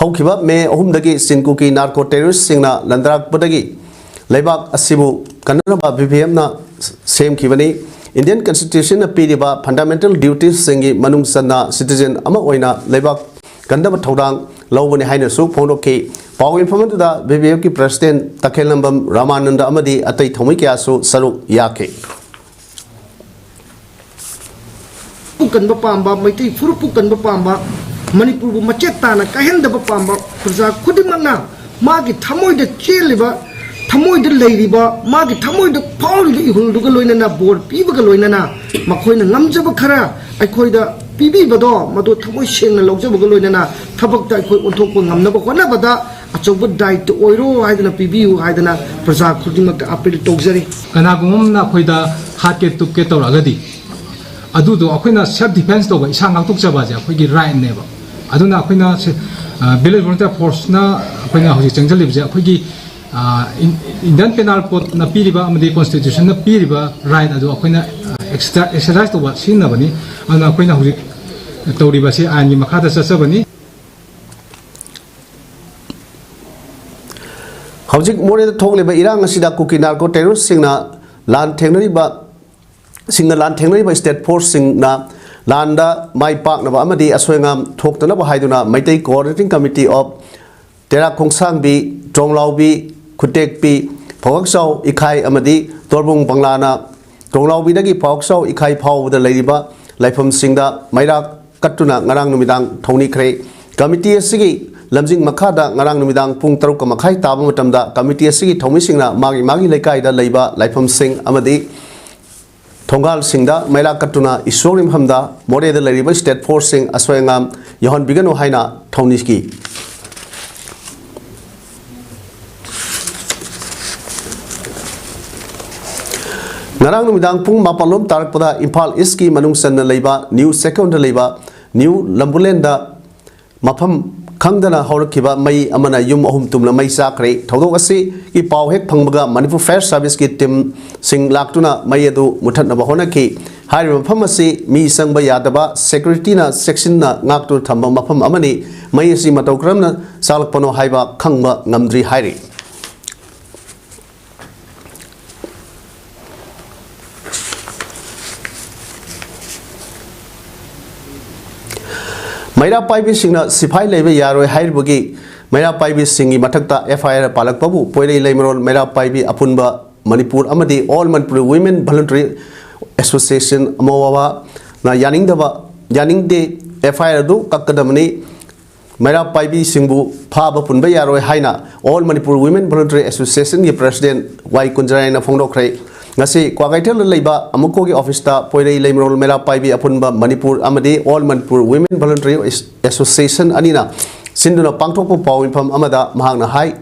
ꯍꯧꯈꯤꯕ ꯃꯦ ꯑꯍꯨꯝꯗꯒꯤ ꯆꯤꯟ ꯀꯨꯀꯤ narco terroristꯁꯤꯡꯅ ꯂꯟꯗꯥꯔꯛꯄꯗꯒꯤ ꯂꯩꯕꯥꯛ ꯑꯁꯤꯕꯨ ꯀꯟꯅꯅꯕ BVFꯅ ꯁꯦꯝꯈꯤꯕꯅꯤ꯫ Indian Constitutionꯅ ꯄꯤꯔꯤꯕ fundamental dutiesꯁꯤꯡꯒꯤ ꯃꯅꯨꯡ ꯆꯟꯅ citizen ꯑꯃ ꯑꯣꯏꯅ ꯂꯩꯕꯥꯛ ꯀꯟꯅꯕ ꯊꯧꯗꯥꯡ ꯂꯧꯒꯅꯤ ꯍꯥꯏꯅꯁꯨ ꯐꯣꯡꯗꯣꯛꯈꯤ꯫ ꯄꯥꯎ ꯃꯤꯐꯝ ꯑꯗꯨꯗ BVFꯀꯤ President ꯇꯈꯦꯜꯂꯝꯕꯝ ꯔꯥꯃꯥꯅꯟꯗ ꯑꯃꯗꯤ ꯑꯇꯩ ꯊꯧꯃꯤ ꯀꯌꯥꯁꯨ ꯁꯔꯨꯛ ꯌꯥꯈꯤ꯫ ꯄꯨ ꯀꯟꯕ ꯄꯥꯝꯕ, ꯃꯩꯇꯩ ꯐꯨꯔꯨꯞꯄꯨ ꯀꯟꯕ ꯄꯥꯝꯕ, ꯃꯅꯤꯄꯨꯔꯕꯨ ꯃꯆꯦꯠ ꯇꯥꯅ ꯀꯥꯏꯍꯟꯗꯕ ꯄꯥꯝꯕ ꯄ꯭ꯔꯖꯥ ꯈꯨꯗꯤꯡꯃꯛꯅ ꯃꯥꯒꯤ ꯊꯃꯣꯏꯗ ꯆꯦꯜꯂꯤꯕ ꯊꯃꯣꯏꯗ ꯂꯩꯔꯤꯕ, ꯃꯥꯒꯤ ꯊꯃꯣꯏꯗ ꯐꯥꯎꯔꯤꯕ ꯏꯍꯨꯜꯗꯨꯒ ꯂꯣꯏꯅꯅ, ꯕꯣꯔ ꯄꯤꯕꯒ ꯂꯣꯏꯅꯅ, ꯃꯈꯣꯏꯅ ꯉꯝꯖꯕ ꯈꯔ ꯑꯩꯈꯣꯏꯗ ꯄꯤꯕꯤꯕꯗꯣ, ꯃꯗꯨ ꯊꯃꯣꯏ ꯁꯦꯡꯅ ꯂꯧꯖꯕꯒ ꯂꯣꯏꯅꯅ ꯊꯕꯛꯇ ꯑꯩꯈꯣꯏ ꯑꯣꯟꯊꯣꯛꯄ ꯉꯝꯅꯕ ꯍꯣꯠꯅꯕꯗ ꯑꯆꯧꯕ ꯗꯥꯏꯇ ꯑꯣꯏꯔꯣ ꯍꯥꯏꯗꯅ, ꯄꯤꯕꯤꯌꯨ ꯍꯥꯏꯗꯅ ꯄ꯭ꯔꯖꯥ ꯈꯨꯗꯤꯡꯃꯛꯇ ꯑꯄꯤꯜ ꯇꯧꯖꯔꯤ꯫ ꯀꯅꯥꯒꯨꯝꯕ ꯑꯃꯅ ꯑꯩꯈꯣꯏꯗ ꯍꯥꯠꯀꯦ ꯇꯨꯞꯀꯦ ꯇꯧꯔꯛꯑꯒꯗꯤ, ꯑꯗꯨꯗꯣ ꯑꯩꯈꯣꯏꯅ ꯁꯦꯜꯐ ꯗꯤꯐꯦꯟꯁ ꯇꯧꯕ, ꯏꯁꯥ ꯉꯥꯛꯊꯣꯛꯆꯕ ꯑꯁꯦ ꯑꯩꯈꯣꯏꯒꯤ ꯔꯥꯏꯠꯅꯦꯕ꯫ ꯑꯗꯨꯅ ꯑꯩꯈꯣꯏꯅ ꯁꯦ-, ꯑ, ꯚꯤꯂꯦꯖ ꯚꯣꯂꯨꯟꯇꯤꯌꯔ ꯐꯣꯔꯁꯅ ꯑꯩꯈꯣꯏꯅ ꯍꯧꯖꯤꯛ ꯆꯪꯁꯤꯜꯂꯤꯕꯁꯦ, ꯑꯩꯈꯣꯏꯒꯤ, ꯑ, ꯏꯟ-, ꯏꯟꯗꯤꯌꯟ ꯄꯦꯅꯥꯜ ꯀꯣꯗꯅ ꯄꯤꯔꯤꯕ ꯑꯃꯗꯤ ꯀꯣꯟꯁꯇꯤꯇ꯭ꯌꯨꯁꯟꯅ ꯄꯤꯔꯤꯕ ꯔꯥꯏꯠ ꯑꯗꯨ ꯑꯩꯈꯣꯏꯅ, ꯑ, ꯑꯦꯛꯁꯔꯁꯥꯏꯁ ꯇꯧꯕ, ꯁꯤꯖꯤꯟꯅꯕꯅꯤ꯫ ꯑꯗꯨꯅ ꯑꯩꯈꯣꯏꯅ ꯍꯧꯖꯤꯛ ꯇꯧꯔꯤꯕꯁꯤ ꯑꯥꯏꯟꯒꯤ ꯃꯈꯥꯗ ꯆꯠꯆꯕꯅꯤ꯫ ꯍꯧꯖꯤꯛ ꯃꯣꯔꯦꯗ ꯊꯣꯛꯂꯤꯕ ꯏꯔꯥꯡ ꯑꯁꯤꯗ ꯀꯨꯀꯤ ꯅꯥꯔꯀꯣ ꯇꯦꯔꯣꯔꯤꯁꯁꯤꯡꯅ ꯂꯥꯟ ꯊꯦꯡꯅꯔꯤꯕ ꯁꯤꯡꯅ ꯂꯥꯟ ꯊꯦꯡꯅꯔꯤꯕ ꯁ꯭ꯇꯦꯠ ꯐꯣꯔꯁꯁꯤꯡꯅ ꯂꯥꯟꯗ ꯃꯥꯏ ꯄꯥꯛꯅꯕ ꯑꯃꯗꯤ ꯑꯁꯣꯏ ꯑꯉꯥꯝ ꯊꯣꯛꯇꯅꯕ ꯍꯥꯏꯗꯨꯅ ꯃꯩꯇꯩ ꯀꯣꯑꯣꯔꯗꯤꯅꯦꯇꯤꯡ ꯀꯃꯤꯇꯤ ꯑꯣꯐ ꯇꯦꯔꯥ ꯈꯣꯡꯁꯥꯡꯕꯤ, ꯇ꯭ꯔꯣꯡꯂꯥꯎꯕꯤ, ꯈꯨꯇꯦꯛꯄꯤ, ꯐꯋꯥꯛꯆꯥꯎ ꯏꯈꯥꯏ ꯑꯃꯗꯤ ꯇꯣꯔꯕꯨꯡ ꯕꯪꯂꯥꯅ ꯇ꯭ꯔꯣꯡꯂꯥꯎꯕꯤꯗꯒꯤ ꯐꯋꯥꯛꯆꯥꯎ ꯏꯈꯥꯏ ꯐꯥꯎꯕꯗ ꯂꯩꯔꯤꯕ ꯂꯥꯏꯐꯝꯁꯤꯡꯗ ꯃꯩꯔꯥ ꯀꯠꯇꯨꯅ ꯉꯔꯥꯡ ꯅꯨꯃꯤꯗꯥꯡ ꯊꯧꯅꯤꯈ꯭ꯔꯦ꯫ ꯀꯃꯤꯇꯤ ꯑꯁꯤꯒꯤ ꯂꯝꯖꯤꯡ ꯃꯈꯥꯗ ꯉꯔꯥꯡ ꯅꯨꯃꯤꯗꯥꯡ ꯄꯨꯡ ꯇꯔꯨꯛ ꯃꯈꯥꯏ ꯇꯥꯕ ꯃꯇꯝꯗ ꯀꯃꯤꯇꯤ ꯑꯁꯤꯒꯤ ꯊꯧꯃꯤꯁꯤꯡꯅ ꯃꯥꯒꯤ ꯃꯥꯒꯤ ꯂꯩꯀꯥꯏꯗ ꯂꯩꯕ ꯂꯥꯏꯐꯝꯁꯤꯡ ꯑꯃꯗꯤ ꯊꯣꯡꯒꯥꯜꯁꯤꯡꯗ ꯃꯩꯔꯥ ꯀꯠꯇꯨꯅ ꯏꯁꯣꯔꯒꯤ ꯃꯐꯝꯗ ꯃꯣꯔꯦꯗ ꯂꯩꯔꯤꯕ ꯁ꯭ꯇꯦꯠ ꯐꯣꯔꯁꯁꯤꯡ ꯑꯁꯣꯏ ꯑꯉꯥꯝ ꯌꯥꯎꯍꯟꯕꯤꯒꯅꯨ ꯍꯥꯏꯅ ꯊꯧꯅꯤꯈꯤ꯫ ꯉꯔꯥꯡ ꯅꯨꯃꯤꯗꯥꯡ ꯄꯨꯡ ꯃꯥꯄꯜ ꯂꯣꯝ ꯇꯥꯔꯛꯄꯗ ꯏꯝꯐꯥꯜ ꯏꯁꯀꯤ ꯃꯅꯨꯡ ꯆꯟꯅ ꯂꯩꯕ ꯅ꯭ꯌꯨ ꯆꯦꯛꯀꯣꯟꯗ ꯂꯩꯕ ꯅ꯭ꯌꯨ ꯂꯝꯕꯨꯂꯦꯟꯗ ꯃꯐꯝ ꯈꯪꯗꯅ ꯍꯧꯔꯛꯈꯤꯕ ꯃꯩ ꯑꯃꯅ ꯌꯨꯝ ꯑꯍꯨꯝ ꯇꯨꯝꯅ ꯃꯩ ꯆꯥꯛꯈ꯭ꯔꯦ꯫ ꯊꯧꯗꯣꯛ ꯑꯁꯤꯒꯤ ꯄꯥꯎ ꯍꯦꯛ ꯐꯪꯕꯒ ꯃꯅꯤꯄꯨꯔ ꯐꯥꯌꯔ ꯁꯥꯔꯚꯤꯁꯀꯤ ꯇꯤꯝꯁꯤꯡ ꯂꯥꯛꯇꯨꯅ ꯃꯩ ꯑꯗꯨ ꯃꯨꯊꯠꯅꯕ ꯍꯣꯠꯅꯈꯤ꯫ ꯍꯥꯏꯔꯤꯕ ꯃꯐꯝ ꯑꯁꯤ ꯃꯤ ꯆꯪꯕ ꯌꯥꯗꯕ, ꯁꯦꯀ꯭ꯌꯨꯔꯤꯇꯤꯅ ꯆꯦꯛꯁꯤꯟꯅ ꯉꯥꯛꯇꯨꯅ ꯊꯝꯕ ꯃꯐꯝ ꯑꯃꯅꯤ꯫ ꯃꯩ ꯑꯁꯤ ꯃꯇꯧ ꯀꯔꯝꯅ ꯆꯥꯛꯂꯛꯄꯅꯣ ꯍꯥꯏꯕ ꯈꯪꯕ ꯉꯝꯗ꯭ꯔꯤ ꯍꯥꯏꯔꯤ꯫ ꯃꯩꯔꯥ ꯄꯥꯏꯕꯤꯁꯤꯡꯅ ꯁꯤꯐꯥꯏ ꯂꯩꯕ ꯌꯥꯔꯣꯏ ꯍꯥꯏꯔꯤꯕꯒꯤ ꯃꯩꯔꯥ ꯄꯥꯏꯕꯤꯁꯤꯡꯒꯤ ꯃꯊꯛꯇ ꯑꯦꯐ ꯑꯥꯏ ꯑꯥꯔ ꯄꯥꯜꯂꯛꯄꯕꯨ ꯄꯣꯏꯔꯩ ꯂꯩꯃꯔꯣꯜ ꯃꯩꯔꯥ ꯄꯥꯏꯕꯤ ꯑꯄꯨꯟꯕ ꯃꯅꯤꯄꯨꯔ ꯑꯃꯗꯤ All Manipur Women Voluntary Association, ꯑꯃꯣꯋꯥꯅ ꯌꯥꯅꯤꯡꯗꯕ, ꯌꯥꯅꯤꯡꯗꯦ꯫ ꯑꯦꯐ ꯑꯥꯏ ꯑꯥꯔ ꯑꯗꯨ ꯀꯛꯀꯗꯕꯅꯤ꯫ ꯃꯩꯔꯥ ꯄꯥꯏꯕꯤꯁꯤꯡꯕꯨ ꯐꯥꯕ ꯄꯨꯟꯕ ꯌꯥꯔꯣꯏ ꯍꯥꯏꯅ All Manipur Women Voluntary Associationꯒꯤ President ꯋꯥꯏ ꯀꯨꯟꯖꯔꯥꯅ ꯐꯣꯡꯗꯣꯛꯈ꯭ꯔꯦ꯫ ꯉꯁꯤ ꯀ꯭ꯋꯥꯀꯩꯊꯦꯜꯗ ꯂꯩꯕ ꯑꯃꯨꯀꯣꯒꯤ ꯑꯣꯐꯤꯁꯇ ꯄꯣꯏꯔꯩ ꯂꯩꯃꯔꯣꯜ ꯃꯩꯔꯥ ꯄꯥꯏꯕꯤ ꯑꯄꯨꯟꯕ ꯃꯅꯤꯄꯨꯔ ꯑꯃꯗꯤ All Manipur Women Voluntary Association ꯑꯅꯤꯅ ꯁꯤꯟꯗꯨꯅ ꯄꯥꯡꯊꯣꯛꯄ ꯄꯥꯎ ꯃꯤꯐꯝ ꯑꯃꯗ ꯃꯍꯥꯛꯅ ꯍꯥꯏ,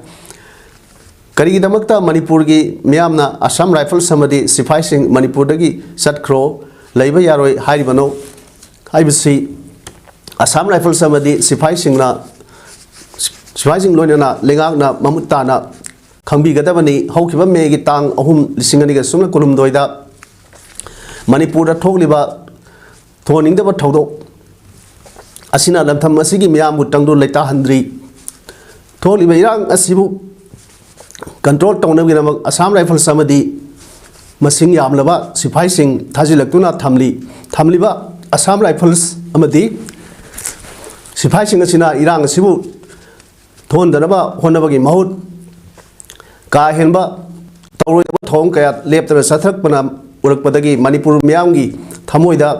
ꯀꯔꯤꯒꯤꯗꯃꯛꯇ ꯃꯅꯤꯄꯨꯔꯒꯤ ꯃꯤꯌꯥꯝꯅ ꯑꯁꯥꯝ ꯔꯥꯏꯐꯜꯁ ꯑꯃꯗꯤ ꯁꯤꯐꯥꯏꯁꯤꯡ ꯃꯅꯤꯄꯨꯔꯗꯒꯤ ꯆꯠꯈ꯭ꯔꯣ, ꯂꯩꯕ ꯌꯥꯔꯣꯏ ꯍꯥꯏꯔꯤꯕꯅꯣ ꯍꯥꯏꯕꯁꯤ ꯑꯁꯥꯝ ꯔꯥꯏꯐꯜꯁ ꯑꯃꯗꯤ ꯁꯤꯐꯥꯏꯁꯤꯡꯅ, ꯁꯤꯐꯥꯏꯁꯤꯡ ꯂꯣꯏꯅꯅ ꯂꯩꯉꯥꯛꯅ ꯃꯃꯨꯠ ꯇꯥꯅ ꯈꯪꯕꯤꯒꯗꯕꯅꯤ꯫ ꯍꯧꯈꯤꯕ ꯃꯦꯒꯤ ꯇꯥꯡ ꯑꯍꯨꯝ, ꯂꯤꯁꯤꯡ ꯑꯅꯤꯒ ꯁꯨꯞꯅ ꯀꯨꯟꯍꯨꯝꯗꯣꯏꯗ ꯃꯅꯤꯄꯨꯔꯗ ꯊꯣꯛꯂꯤꯕ ꯊꯣꯛꯍꯟꯅꯤꯡꯗꯕ ꯊꯧꯗꯣꯛ ꯑꯁꯤꯅ ꯂꯝꯗꯝ ꯑꯁꯤꯒꯤ ꯃꯤꯌꯥꯝꯕꯨ ꯇꯪꯗꯨ ꯂꯩꯇꯥꯍꯟꯗ꯭ꯔꯤ꯫ ꯊꯣꯛꯂꯤꯕ ꯏꯔꯥꯡ ꯑꯁꯤꯕꯨ ꯀꯟꯇ꯭ꯔꯣꯜ ꯇꯧꯅꯕꯒꯤꯗꯃꯛ ꯑꯁꯥꯝ ꯔꯥꯏꯐꯜꯁ ꯑꯃꯗꯤ ꯃꯁꯤꯡ ꯌꯥꯝꯂꯕ ꯁꯤꯐꯥꯏꯁꯤꯡ ꯊꯥꯖꯤꯜꯂꯛꯇꯨꯅ ꯊꯝꯂꯤ꯫ ꯊꯝꯂꯤꯕ ꯑꯁꯥꯝ ꯔꯥꯏꯐꯜꯁ ꯑꯃꯗꯤ ꯁꯤꯐꯥꯏꯁꯤꯡ ꯑꯁꯤꯅ ꯏꯔꯥꯡ ꯑꯁꯤꯕꯨ ꯊꯣꯛꯍꯟꯗꯅꯕ ꯍꯣꯠꯅꯕꯒꯤ ꯃꯍꯨꯠ, ꯀꯥ ꯍꯦꯟꯕ ꯇꯧꯔꯣꯏꯗꯕ ꯊꯧꯑꯣꯡ ꯀꯌꯥ ꯂꯦꯞꯇꯅ ꯆꯠꯊꯔꯛꯄꯅ ꯎꯔꯛꯄꯗꯒꯤ ꯃꯅꯤꯄꯨꯔ ꯃꯤꯌꯥꯝꯒꯤ ꯊꯃꯣꯏꯗ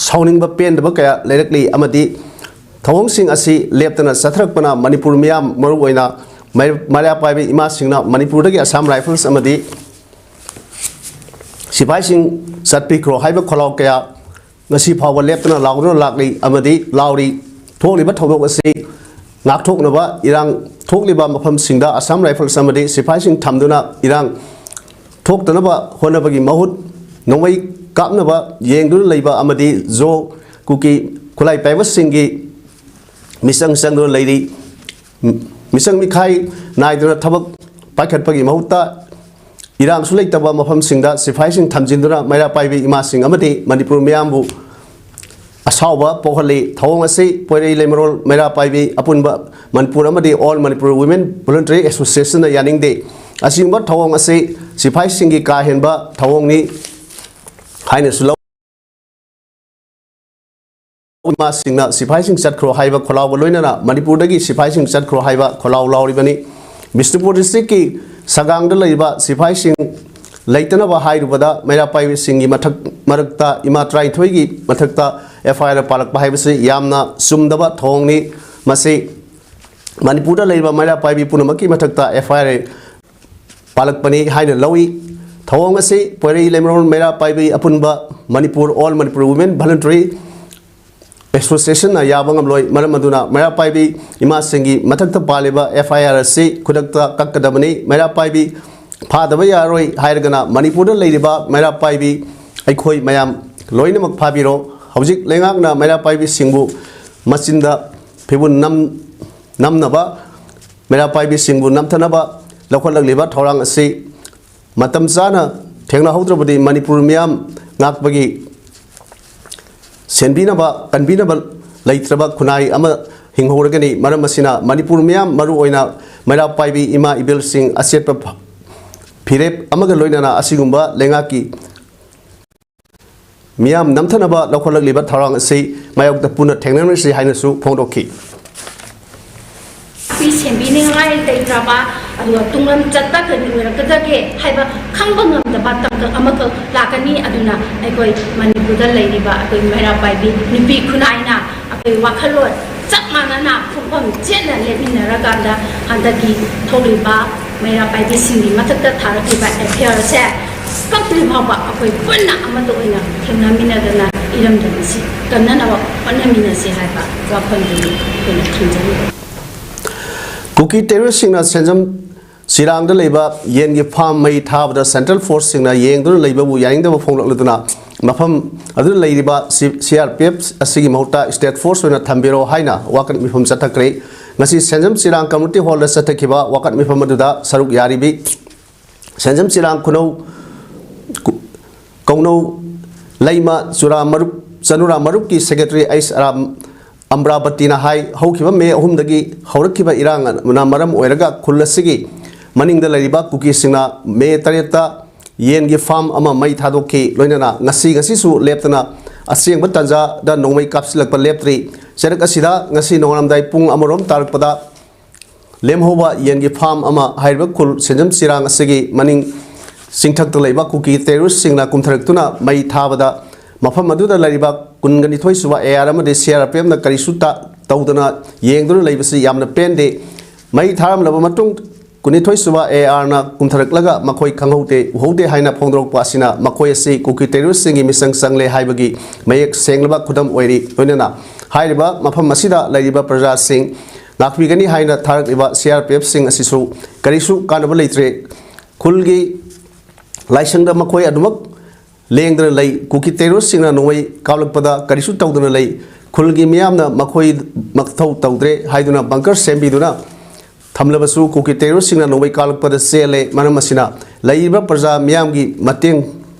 ꯁꯥꯎꯅꯤꯡꯕ ꯄꯦꯟꯗꯕ ꯀꯌꯥ ꯂꯩꯔꯛꯂꯤ ꯑꯃꯗꯤ ꯊꯧꯑꯣꯡꯁꯤꯡ ꯑꯁꯤ ꯂꯦꯞꯇꯅ ꯆꯠꯊꯔꯛꯄꯅ ꯃꯅꯤꯄꯨꯔ ꯃꯤꯌꯥꯝ, ꯃꯔꯨꯑꯣꯏꯅ ꯃꯩ-, ꯃꯩꯔꯥ ꯄꯥꯏꯕꯤ ꯏꯃꯥꯁꯤꯡꯅ ꯃꯅꯤꯄꯨꯔꯗꯒꯤ ꯑꯁꯥꯝ ꯔꯥꯏꯐꯜꯁ ꯑꯃꯗꯤ ꯁꯤꯐꯥꯏꯁꯤꯡ ꯆꯠꯄꯤꯈ꯭ꯔꯣ ꯍꯥꯏꯕ ꯈꯣꯜꯂꯥꯎ ꯀꯌꯥ ꯉꯁꯤ ꯐꯥꯎꯕ ꯂꯦꯞꯇꯅ ꯂꯥꯎꯗꯨꯅ ꯂꯥꯛꯂꯤ ꯑꯃꯗꯤ ꯂꯥꯎꯔꯤ꯫ ꯊꯣꯛꯂꯤꯕ ꯊꯧꯗꯣꯛ ꯑꯁꯤ ꯉꯥꯛꯊꯣꯛꯅꯕ ꯏꯔꯥꯡ ꯊꯣꯛꯂꯤꯕ ꯃꯐꯝꯁꯤꯡꯗ ꯑꯁꯥꯝ ꯔꯥꯏꯐꯜꯁ ꯑꯃꯗꯤ ꯁꯤꯐꯥꯏꯁꯤꯡ ꯊꯝꯗꯨꯅ ꯏꯔꯥꯡ ꯊꯣꯛꯇꯅꯕ ꯍꯣꯠꯅꯕꯒꯤ ꯃꯍꯨꯠ, ꯅꯣꯡꯃꯩ ꯀꯥꯞꯅꯕ ꯌꯦꯡꯗꯨꯅ ꯂꯩꯕ ꯑꯃꯗꯤ ꯖꯣ ꯀꯨꯀꯤ ꯈꯨꯠꯂꯥꯏ ꯄꯥꯏꯕꯁꯤꯡꯒꯤ ꯃꯤꯆꯪ ꯆꯪꯗꯨꯅ ꯂꯩꯔꯤ꯫ ꯃꯤꯆꯪ ꯃꯤꯈꯥꯏ ꯅꯥꯏꯗꯅ ꯊꯕꯛ ꯄꯥꯏꯈꯠꯄꯒꯤ ꯃꯍꯨꯠꯇ, ꯏꯔꯥꯡꯁꯨ ꯂꯩꯇꯕ ꯃꯐꯝꯁꯤꯡꯗ ꯁꯤꯐꯥꯏꯁꯤꯡ ꯊꯝꯖꯤꯟꯗꯨꯅ ꯃꯩꯔꯥ ꯄꯥꯏꯕꯤ ꯏꯃꯥꯁꯤꯡ ꯑꯃꯗꯤ ꯃꯅꯤꯄꯨꯔ ꯃꯤꯌꯥꯝꯕꯨ ꯑꯁꯥꯎꯕ ꯄꯣꯛꯍꯜꯂꯤ꯫ ꯊꯧꯑꯣꯡ ꯑꯁꯤ ꯄꯣꯏꯔꯩ ꯂꯩꯃꯔꯣꯜ ꯃꯩꯔꯥ ꯄꯥꯏꯕꯤ ꯑꯄꯨꯟꯕ ꯃꯅꯤꯄꯨꯔ ꯑꯃꯗꯤ All Manipur Women Voluntary Associationꯅ ꯌꯥꯅꯤꯡꯗꯦ꯫ ꯑꯁꯤꯒꯨꯝꯕ ꯊꯧꯑꯣꯡ ꯑꯁꯤ ꯁꯤꯐꯥꯏꯁꯤꯡꯒꯤ ꯀꯥ ꯍꯦꯟꯕ ꯊꯧꯑꯣꯡꯅꯤ ꯍꯥꯏꯅꯁꯨ ꯂꯧ꯫ ꯏꯃꯥꯁꯤꯡꯅ ꯁꯤꯐꯥꯏꯁꯤꯡ ꯆꯠꯈ꯭ꯔꯣ ꯍꯥꯏꯕ ꯈꯣꯜꯂꯥꯎꯒ ꯂꯣꯏꯅꯅ ꯃꯅꯤꯄꯨꯔꯗꯒꯤ ꯁꯤꯐꯥꯏꯁꯤꯡ ꯆꯠꯈ꯭ꯔꯣ ꯍꯥꯏꯕ ꯈꯣꯜꯂꯥꯎ ꯂꯥꯎꯔꯤꯕꯅꯤ꯫ ꯕꯤꯁꯅꯨꯄꯨꯔ ꯗꯤꯁꯇ꯭ꯔꯤꯛꯀꯤ ꯁꯒꯥꯡꯗ ꯂꯩꯔꯤꯕ ꯁꯤꯐꯥꯏꯁꯤꯡ ꯂꯩꯇꯅꯕ ꯍꯥꯏꯔꯨꯕꯗ ꯃꯩꯔꯥ ꯄꯥꯏꯕꯤꯁꯤꯡꯒꯤ ꯃꯊꯛ, ꯃꯔꯛꯇ ꯏꯃꯥ ꯇꯔꯥꯅꯤꯊꯣꯏꯒꯤ ꯃꯊꯛꯇ F I R ꯄꯥꯜꯂꯛꯄ ꯍꯥꯏꯕꯁꯤ ꯌꯥꯝꯅ ꯆꯨꯝꯗꯕ ꯊꯧꯑꯣꯡꯅꯤ꯫ ꯃꯁꯤ ꯃꯅꯤꯄꯨꯔꯗ ꯂꯩꯔꯤꯕ ꯃꯩꯔꯥ ꯄꯥꯏꯕꯤ ꯄꯨꯝꯅꯃꯛꯀꯤ ꯃꯊꯛꯇ ꯑꯦꯐ ꯑꯥꯏ ꯑꯥꯔ ꯄꯥꯜꯂꯛꯄꯅꯤ ꯍꯥꯏꯅ ꯂꯧꯏ꯫ ꯊꯧꯑꯣꯡ ꯑꯁꯤ ꯄꯣꯏꯔꯩ ꯂꯩꯃꯔꯣꯟ ꯃꯩꯔꯥ ꯄꯥꯏꯕꯤ ꯑꯄꯨꯟꯕ Manipur All Manipur Women Voluntary Association ꯅ ꯌꯥꯕ ꯉꯝꯂꯣꯏ꯫ ꯃꯔꯝ ꯑꯗꯨꯅ ꯃꯩꯔꯥ ꯄꯥꯏꯕꯤ ꯏꯃꯥꯁꯤꯡꯒꯤ ꯃꯊꯛꯇ ꯄꯥꯜꯂꯤꯕ ꯑꯦꯐ ꯑꯥꯏ ꯑꯥꯔ ꯑꯁꯤ ꯈꯨꯗꯛꯇ ꯀꯛꯀꯗꯕꯅꯤ꯫ ꯃꯩꯔꯥ ꯄꯥꯏꯕꯤ ꯐꯥꯗꯕ ꯌꯥꯔꯣꯏ ꯍꯥꯏꯔꯒꯅ ꯃꯅꯤꯄꯨꯔꯗ ꯂꯩꯔꯤꯕ ꯃꯩꯔꯥ ꯄꯥꯏꯕꯤ ꯑꯩꯈꯣꯏ ꯃꯌꯥꯝ ꯂꯣꯏꯅꯃꯛ ꯐꯥꯕꯤꯔꯣ꯫ ꯍꯧꯖꯤꯛ ꯂꯩꯉꯥꯛꯅ ꯃꯩꯔꯥ ꯄꯥꯏꯕꯤꯁꯤꯡꯕꯨ ꯃꯆꯤꯟꯗ ꯐꯤꯕꯨꯟ ꯅꯝ-, ꯅꯝꯅꯕ, ꯃꯩꯔꯥ ꯄꯥꯏꯕꯤꯁꯤꯡꯕꯨ ꯅꯝꯊꯅꯕ ꯂꯧꯈꯠꯂꯛꯂꯤꯕ ꯊꯧꯔꯥꯡ ꯑꯁꯤ ꯃꯇꯝ ꯆꯥꯅ ꯊꯦꯡꯅꯍꯧꯗ꯭ꯔꯕꯗꯤ ꯃꯅꯤꯄꯨꯔ ꯃꯤꯌꯥꯝ ꯉꯥꯛꯄꯒꯤ ꯁꯦꯟꯕꯤꯅꯕ, ꯀꯟꯕꯤꯅꯕ ꯂꯩꯇ꯭ꯔꯕ ꯈꯨꯟꯅꯥꯏ ꯑꯃ ꯍꯤꯡꯍꯧꯔꯒꯅꯤ꯫ ꯃꯔꯝ ꯑꯁꯤꯅ ꯃꯅꯤꯄꯨꯔ ꯃꯤꯌꯥꯝ, ꯃꯔꯨꯑꯣꯏꯅ ꯃꯩꯔꯥ ꯄꯥꯏꯕꯤ ꯏꯃꯥ ꯏꯕꯦꯜꯁꯤꯡ, ꯑꯆꯦꯠꯄ ꯐ-, ꯐꯤꯔꯦꯞ ꯑꯃꯒ ꯂꯣꯏꯅꯅ ꯑꯁꯤꯒꯨꯝꯕ ꯂꯩꯉꯥꯛꯀꯤ ꯃꯤꯌꯥꯝ ꯅꯝꯊꯅꯕ ꯂꯧꯈꯠꯂꯛꯂꯤꯕ ꯊꯧꯔꯥꯡ ꯑꯁꯤ ꯃꯥꯌꯣꯛꯇ ꯄꯨꯟꯅ ꯊꯦꯡꯅꯃꯤꯟꯅꯁꯤ ꯍꯥꯏꯅꯁꯨ ꯐꯣꯡꯗꯣꯛꯈꯤ꯫ ꯅꯨꯄꯤ ꯁꯦꯝꯕꯤꯅꯤꯡꯉꯥꯏ ꯂꯩꯇ꯭ꯔꯕ, ꯑꯗꯨꯒ ꯇꯨꯡꯂꯝ ꯆꯠꯄ ꯀꯔꯤ ꯑꯣꯏꯔꯛꯀꯗꯒꯦ ꯍꯥꯏꯕ ꯈꯪꯕ ꯉꯝꯗꯕ ꯇꯥꯡꯀꯛ ꯑꯃꯈꯛ ꯂꯥꯛꯀꯅꯤ꯫ ꯑꯗꯨꯅ ꯑꯩꯈꯣꯏ ꯃꯅꯤꯄꯨꯔꯗ ꯂꯩꯔꯤꯕ ꯑꯩꯈꯣꯏ ꯃꯩꯔꯥ ꯄꯥꯏꯕꯤ ꯅꯨꯄꯤ ꯈꯨꯟꯅꯥꯏꯅ ꯑꯩꯈꯣꯏ ꯋꯥꯈꯜꯂꯣꯟ ꯆꯞ ꯃꯥꯟꯅꯅ ꯈꯣꯡꯐꯝ ꯆꯦꯠꯅ ꯂꯦꯞꯃꯤꯟꯅꯔꯀꯥꯟꯗ ꯍꯟꯗꯛꯀꯤ ꯊꯣꯛꯂꯤꯕ ꯃꯩꯔꯥ ꯄꯥꯏꯕꯤꯁꯤꯡꯒꯤ ꯃꯊꯛꯇ ꯊꯥꯔꯛꯂꯤꯕ ꯑꯦꯐ ꯑꯥꯏ ꯑꯥꯔ ꯑꯁꯦ ꯀꯛꯇ꯭ꯔꯤ ꯐꯥꯎꯕ ꯑꯩꯈꯣꯏ ꯄꯨꯟꯅ ꯑꯃꯠꯇ ꯑꯣꯏꯅ ꯊꯦꯡꯅꯃꯤꯟꯅꯗꯅ ꯏꯔꯝꯗꯝ ꯑꯁꯤ ꯀꯟꯅꯅꯕ ꯍꯣꯠꯅꯃꯤꯟꯅꯁꯤ ꯍꯥꯏꯕ ꯋꯥꯐꯝꯗꯨꯅꯤ ꯑꯩꯈꯣꯏꯅ ꯊꯝꯖꯔꯤꯕ꯫ ꯀꯨꯀꯤ ꯇꯦꯔꯣꯔꯤꯁꯁꯤꯡꯅ ꯁꯦꯟꯖꯝ ꯆꯤꯔꯥꯡꯗ ꯂꯩꯕ ꯌꯦꯟꯒꯤ ꯐꯥꯔꯝ ꯃꯩ ꯊꯥꯕꯗ ꯁꯦꯟꯇ꯭ꯔꯦꯜ ꯐꯣꯔꯁꯁꯤꯡꯅ ꯌꯦꯡꯗꯨꯅ ꯂꯩꯕꯕꯨ ꯌꯥꯅꯤꯡꯗꯕ ꯐꯣꯡꯂꯛꯂꯗꯨꯅ ꯃꯐꯝ ꯑꯗꯨꯗ ꯂꯩꯔꯤꯕ ꯁꯤ-, ꯁꯤ ꯑꯥꯔ ꯄꯤ ꯑꯦꯐ ꯑꯁꯤꯒꯤ ꯃꯍꯨꯠꯇ ꯁ꯭ꯇꯦꯠ ꯐꯣꯔꯁ ꯑꯣꯏꯅ ꯊꯝꯕꯤꯔꯣ ꯍꯥꯏꯅ ꯋꯥꯀꯠ ꯃꯤꯐꯝ ꯆꯠꯊꯈ꯭ꯔꯦ꯫ ꯉꯁꯤ ꯁꯦꯟꯖꯝ ꯆꯤꯔꯥꯡ ꯀꯝꯃ꯭ꯌꯨꯅꯤꯇꯤ ꯍꯣꯜꯗ ꯆꯠꯊꯈꯤꯕ ꯋꯥꯀꯠ ꯃꯤꯐꯝ ꯑꯗꯨꯗ ꯁꯔꯨꯛ ꯌꯥꯔꯤꯕꯤ ꯁꯦꯟꯖꯝ ꯆꯤꯔꯥꯡ ꯈꯨꯅꯧ ꯀꯨ-, ꯀꯧꯅꯧ ꯂꯩꯃ ꯆꯨꯔꯥ ꯃꯔꯨꯞ, ꯆꯅꯨꯔꯥ ꯃꯔꯨꯞꯀꯤ ꯁꯦꯀ꯭ꯔꯦꯇꯔꯤ ꯑꯩꯁ ꯑꯔꯥꯝ ꯑꯝꯕ꯭ꯔꯥꯕꯇꯤꯅ ꯍꯥꯏ, ꯍꯧꯈꯤꯕ ꯃꯦ ꯑꯍꯨꯝꯗꯒꯤ ꯍꯧꯔꯛꯈꯤꯕ ꯏꯔꯥꯡꯅ ꯃꯔꯝ ꯑꯣꯏꯔꯒ ꯈꯨꯜ ꯑꯁꯤꯒꯤ ꯃꯅꯤꯡꯗ ꯂꯩꯔꯤꯕ ꯀꯨꯀꯤꯁꯤꯡꯅ ꯃꯦ ꯇꯔꯦꯠꯇ ꯌꯦꯟꯒꯤ ꯐꯥꯔꯝ ꯑꯃ ꯃꯩ ꯊꯥꯗꯣꯛꯈꯤ꯫ ꯂꯣꯏꯅꯅ ꯉꯁꯤ, ꯉꯁꯤꯁꯨ ꯂꯦꯞꯇꯅ ꯑꯁꯦꯡꯕ ꯇꯥꯟꯖꯥꯗ ꯅꯣꯡꯃꯩ ꯀꯥꯞꯁꯤꯜꯂꯛꯄ ꯂꯦꯞꯇ꯭ꯔꯤ꯫ ꯆꯩꯔꯛ ꯑꯁꯤꯗ ꯉꯁꯤ ꯅꯣꯡꯉꯥꯜꯂꯝꯗꯥꯏ ꯄꯨꯡ ꯑꯃꯔꯣꯝ ꯇꯥꯔꯛꯄꯗ ꯂꯦꯝꯍꯧꯕ ꯌꯦꯟꯒꯤ ꯐꯥꯔꯝ ꯑꯃ ꯍꯥꯏꯔꯤꯕ ꯈꯨꯜ ꯁꯦꯟꯖꯝ ꯆꯤꯔꯥꯡ ꯑꯁꯤꯒꯤ ꯃꯅꯤꯡ ꯆꯤꯡꯊꯛꯇ ꯂꯩꯕ ꯀꯨꯀꯤ ꯇꯦꯔꯣꯔꯤꯁꯁꯤꯡꯅ ꯀꯨꯝꯊꯔꯛꯇꯨꯅ ꯃꯩ ꯊꯥꯕꯗ ꯃꯐꯝ ꯑꯗꯨꯗ ꯂꯩꯔꯤꯕ ꯀꯨꯟꯒ ꯅꯤꯊꯣꯏ ꯁꯨꯕ ꯑꯦ ꯑꯥꯔ ꯑꯃꯗꯤ ꯁꯤ ꯑꯥꯔ ꯄꯤ ꯑꯦꯐꯅ ꯀꯔꯤꯁꯨ ꯇ-, ꯇꯧꯗꯅ ꯌꯦꯡꯗꯨꯅ ꯂꯩꯕꯁꯤ ꯌꯥꯝꯅ ꯄꯦꯟꯗꯦ꯫ ꯃꯩ ꯊꯥꯔꯝꯂꯕ ꯃꯇꯨꯡ ꯀꯨꯟꯅꯤꯊꯣꯏ ꯁꯨꯕ ꯑꯦ ꯑꯥꯔꯅ ꯀꯨꯝꯊꯔꯛꯂꯒ ꯃꯈꯣꯏ ꯈꯪꯍꯧꯗꯦ ꯎꯍꯧꯗꯦ ꯍꯥꯏꯅ ꯐꯣꯡꯗꯣꯔꯛꯄ ꯑꯁꯤꯅ ꯃꯈꯣꯏ ꯑꯁꯤ ꯀꯨꯀꯤ ꯇꯦꯔꯣꯔꯤꯁꯁꯤꯡꯒꯤ ꯃꯤꯆꯪ ꯆꯪꯂꯦ ꯍꯥꯏꯕꯒꯤ ꯃꯌꯦꯛ ꯁꯦꯡꯂꯕ ꯈꯨꯗꯝ ꯑꯣꯏꯔꯤ꯫ ꯂꯣꯏꯅꯅ ꯍꯥꯏꯔꯤꯕ ꯃꯐꯝ ꯑꯁꯤꯗ ꯂꯩꯔꯤꯕ ꯄ꯭ꯔꯖꯥꯁꯤꯡ ꯉꯥꯛꯄꯤꯒꯅꯤ ꯍꯥꯏꯅ ꯊꯥꯔꯛꯂꯤꯕ ꯁꯤ ꯑꯥꯔ ꯄꯤ ꯑꯦꯐꯁꯤꯡ ꯑꯁꯤꯁꯨ ꯀꯔꯤꯁꯨ ꯀꯥꯟꯅꯕ ꯂꯩꯇ꯭ꯔꯦ꯫ ꯈꯨꯜꯒꯤ ꯂꯥꯏꯁꯪꯗ ꯃꯈꯣꯏ ꯑꯗꯨꯃꯛ ꯂꯦꯡꯗꯅ ꯂꯩ꯫ ꯀꯨꯀꯤ ꯇꯦꯔꯣꯔꯤꯁꯁꯤꯡꯅ ꯅꯣꯡꯃꯩ ꯀꯥꯞꯂꯛꯄꯗ ꯀꯔꯤꯁꯨ ꯇꯧꯗꯅ ꯂꯩ꯫ ꯈꯨꯜꯒꯤ ꯃꯤꯌꯥꯝꯅ ꯃꯈꯣꯏ ꯃꯊꯧ ꯇꯧꯗ꯭ꯔꯦ ꯍꯥꯏꯗꯨꯅ ꯕꯪꯀꯔ ꯁꯦꯝꯕꯤꯗꯨꯅ ꯊꯝꯂꯕꯁꯨ ꯀꯨꯀꯤ ꯇꯦꯔꯣꯔꯤꯁꯁꯤꯡꯅ ꯅꯣꯡꯃꯩ ꯀꯥꯞꯂꯛꯄꯗ ꯆꯦꯜꯂꯦ꯫ ꯃꯔꯝ ꯑꯁꯤꯅ ꯂꯩꯔꯤꯕ ꯄ꯭ꯔꯖꯥ ꯃꯤꯌꯥꯝꯒꯤ ꯃꯇꯦꯡ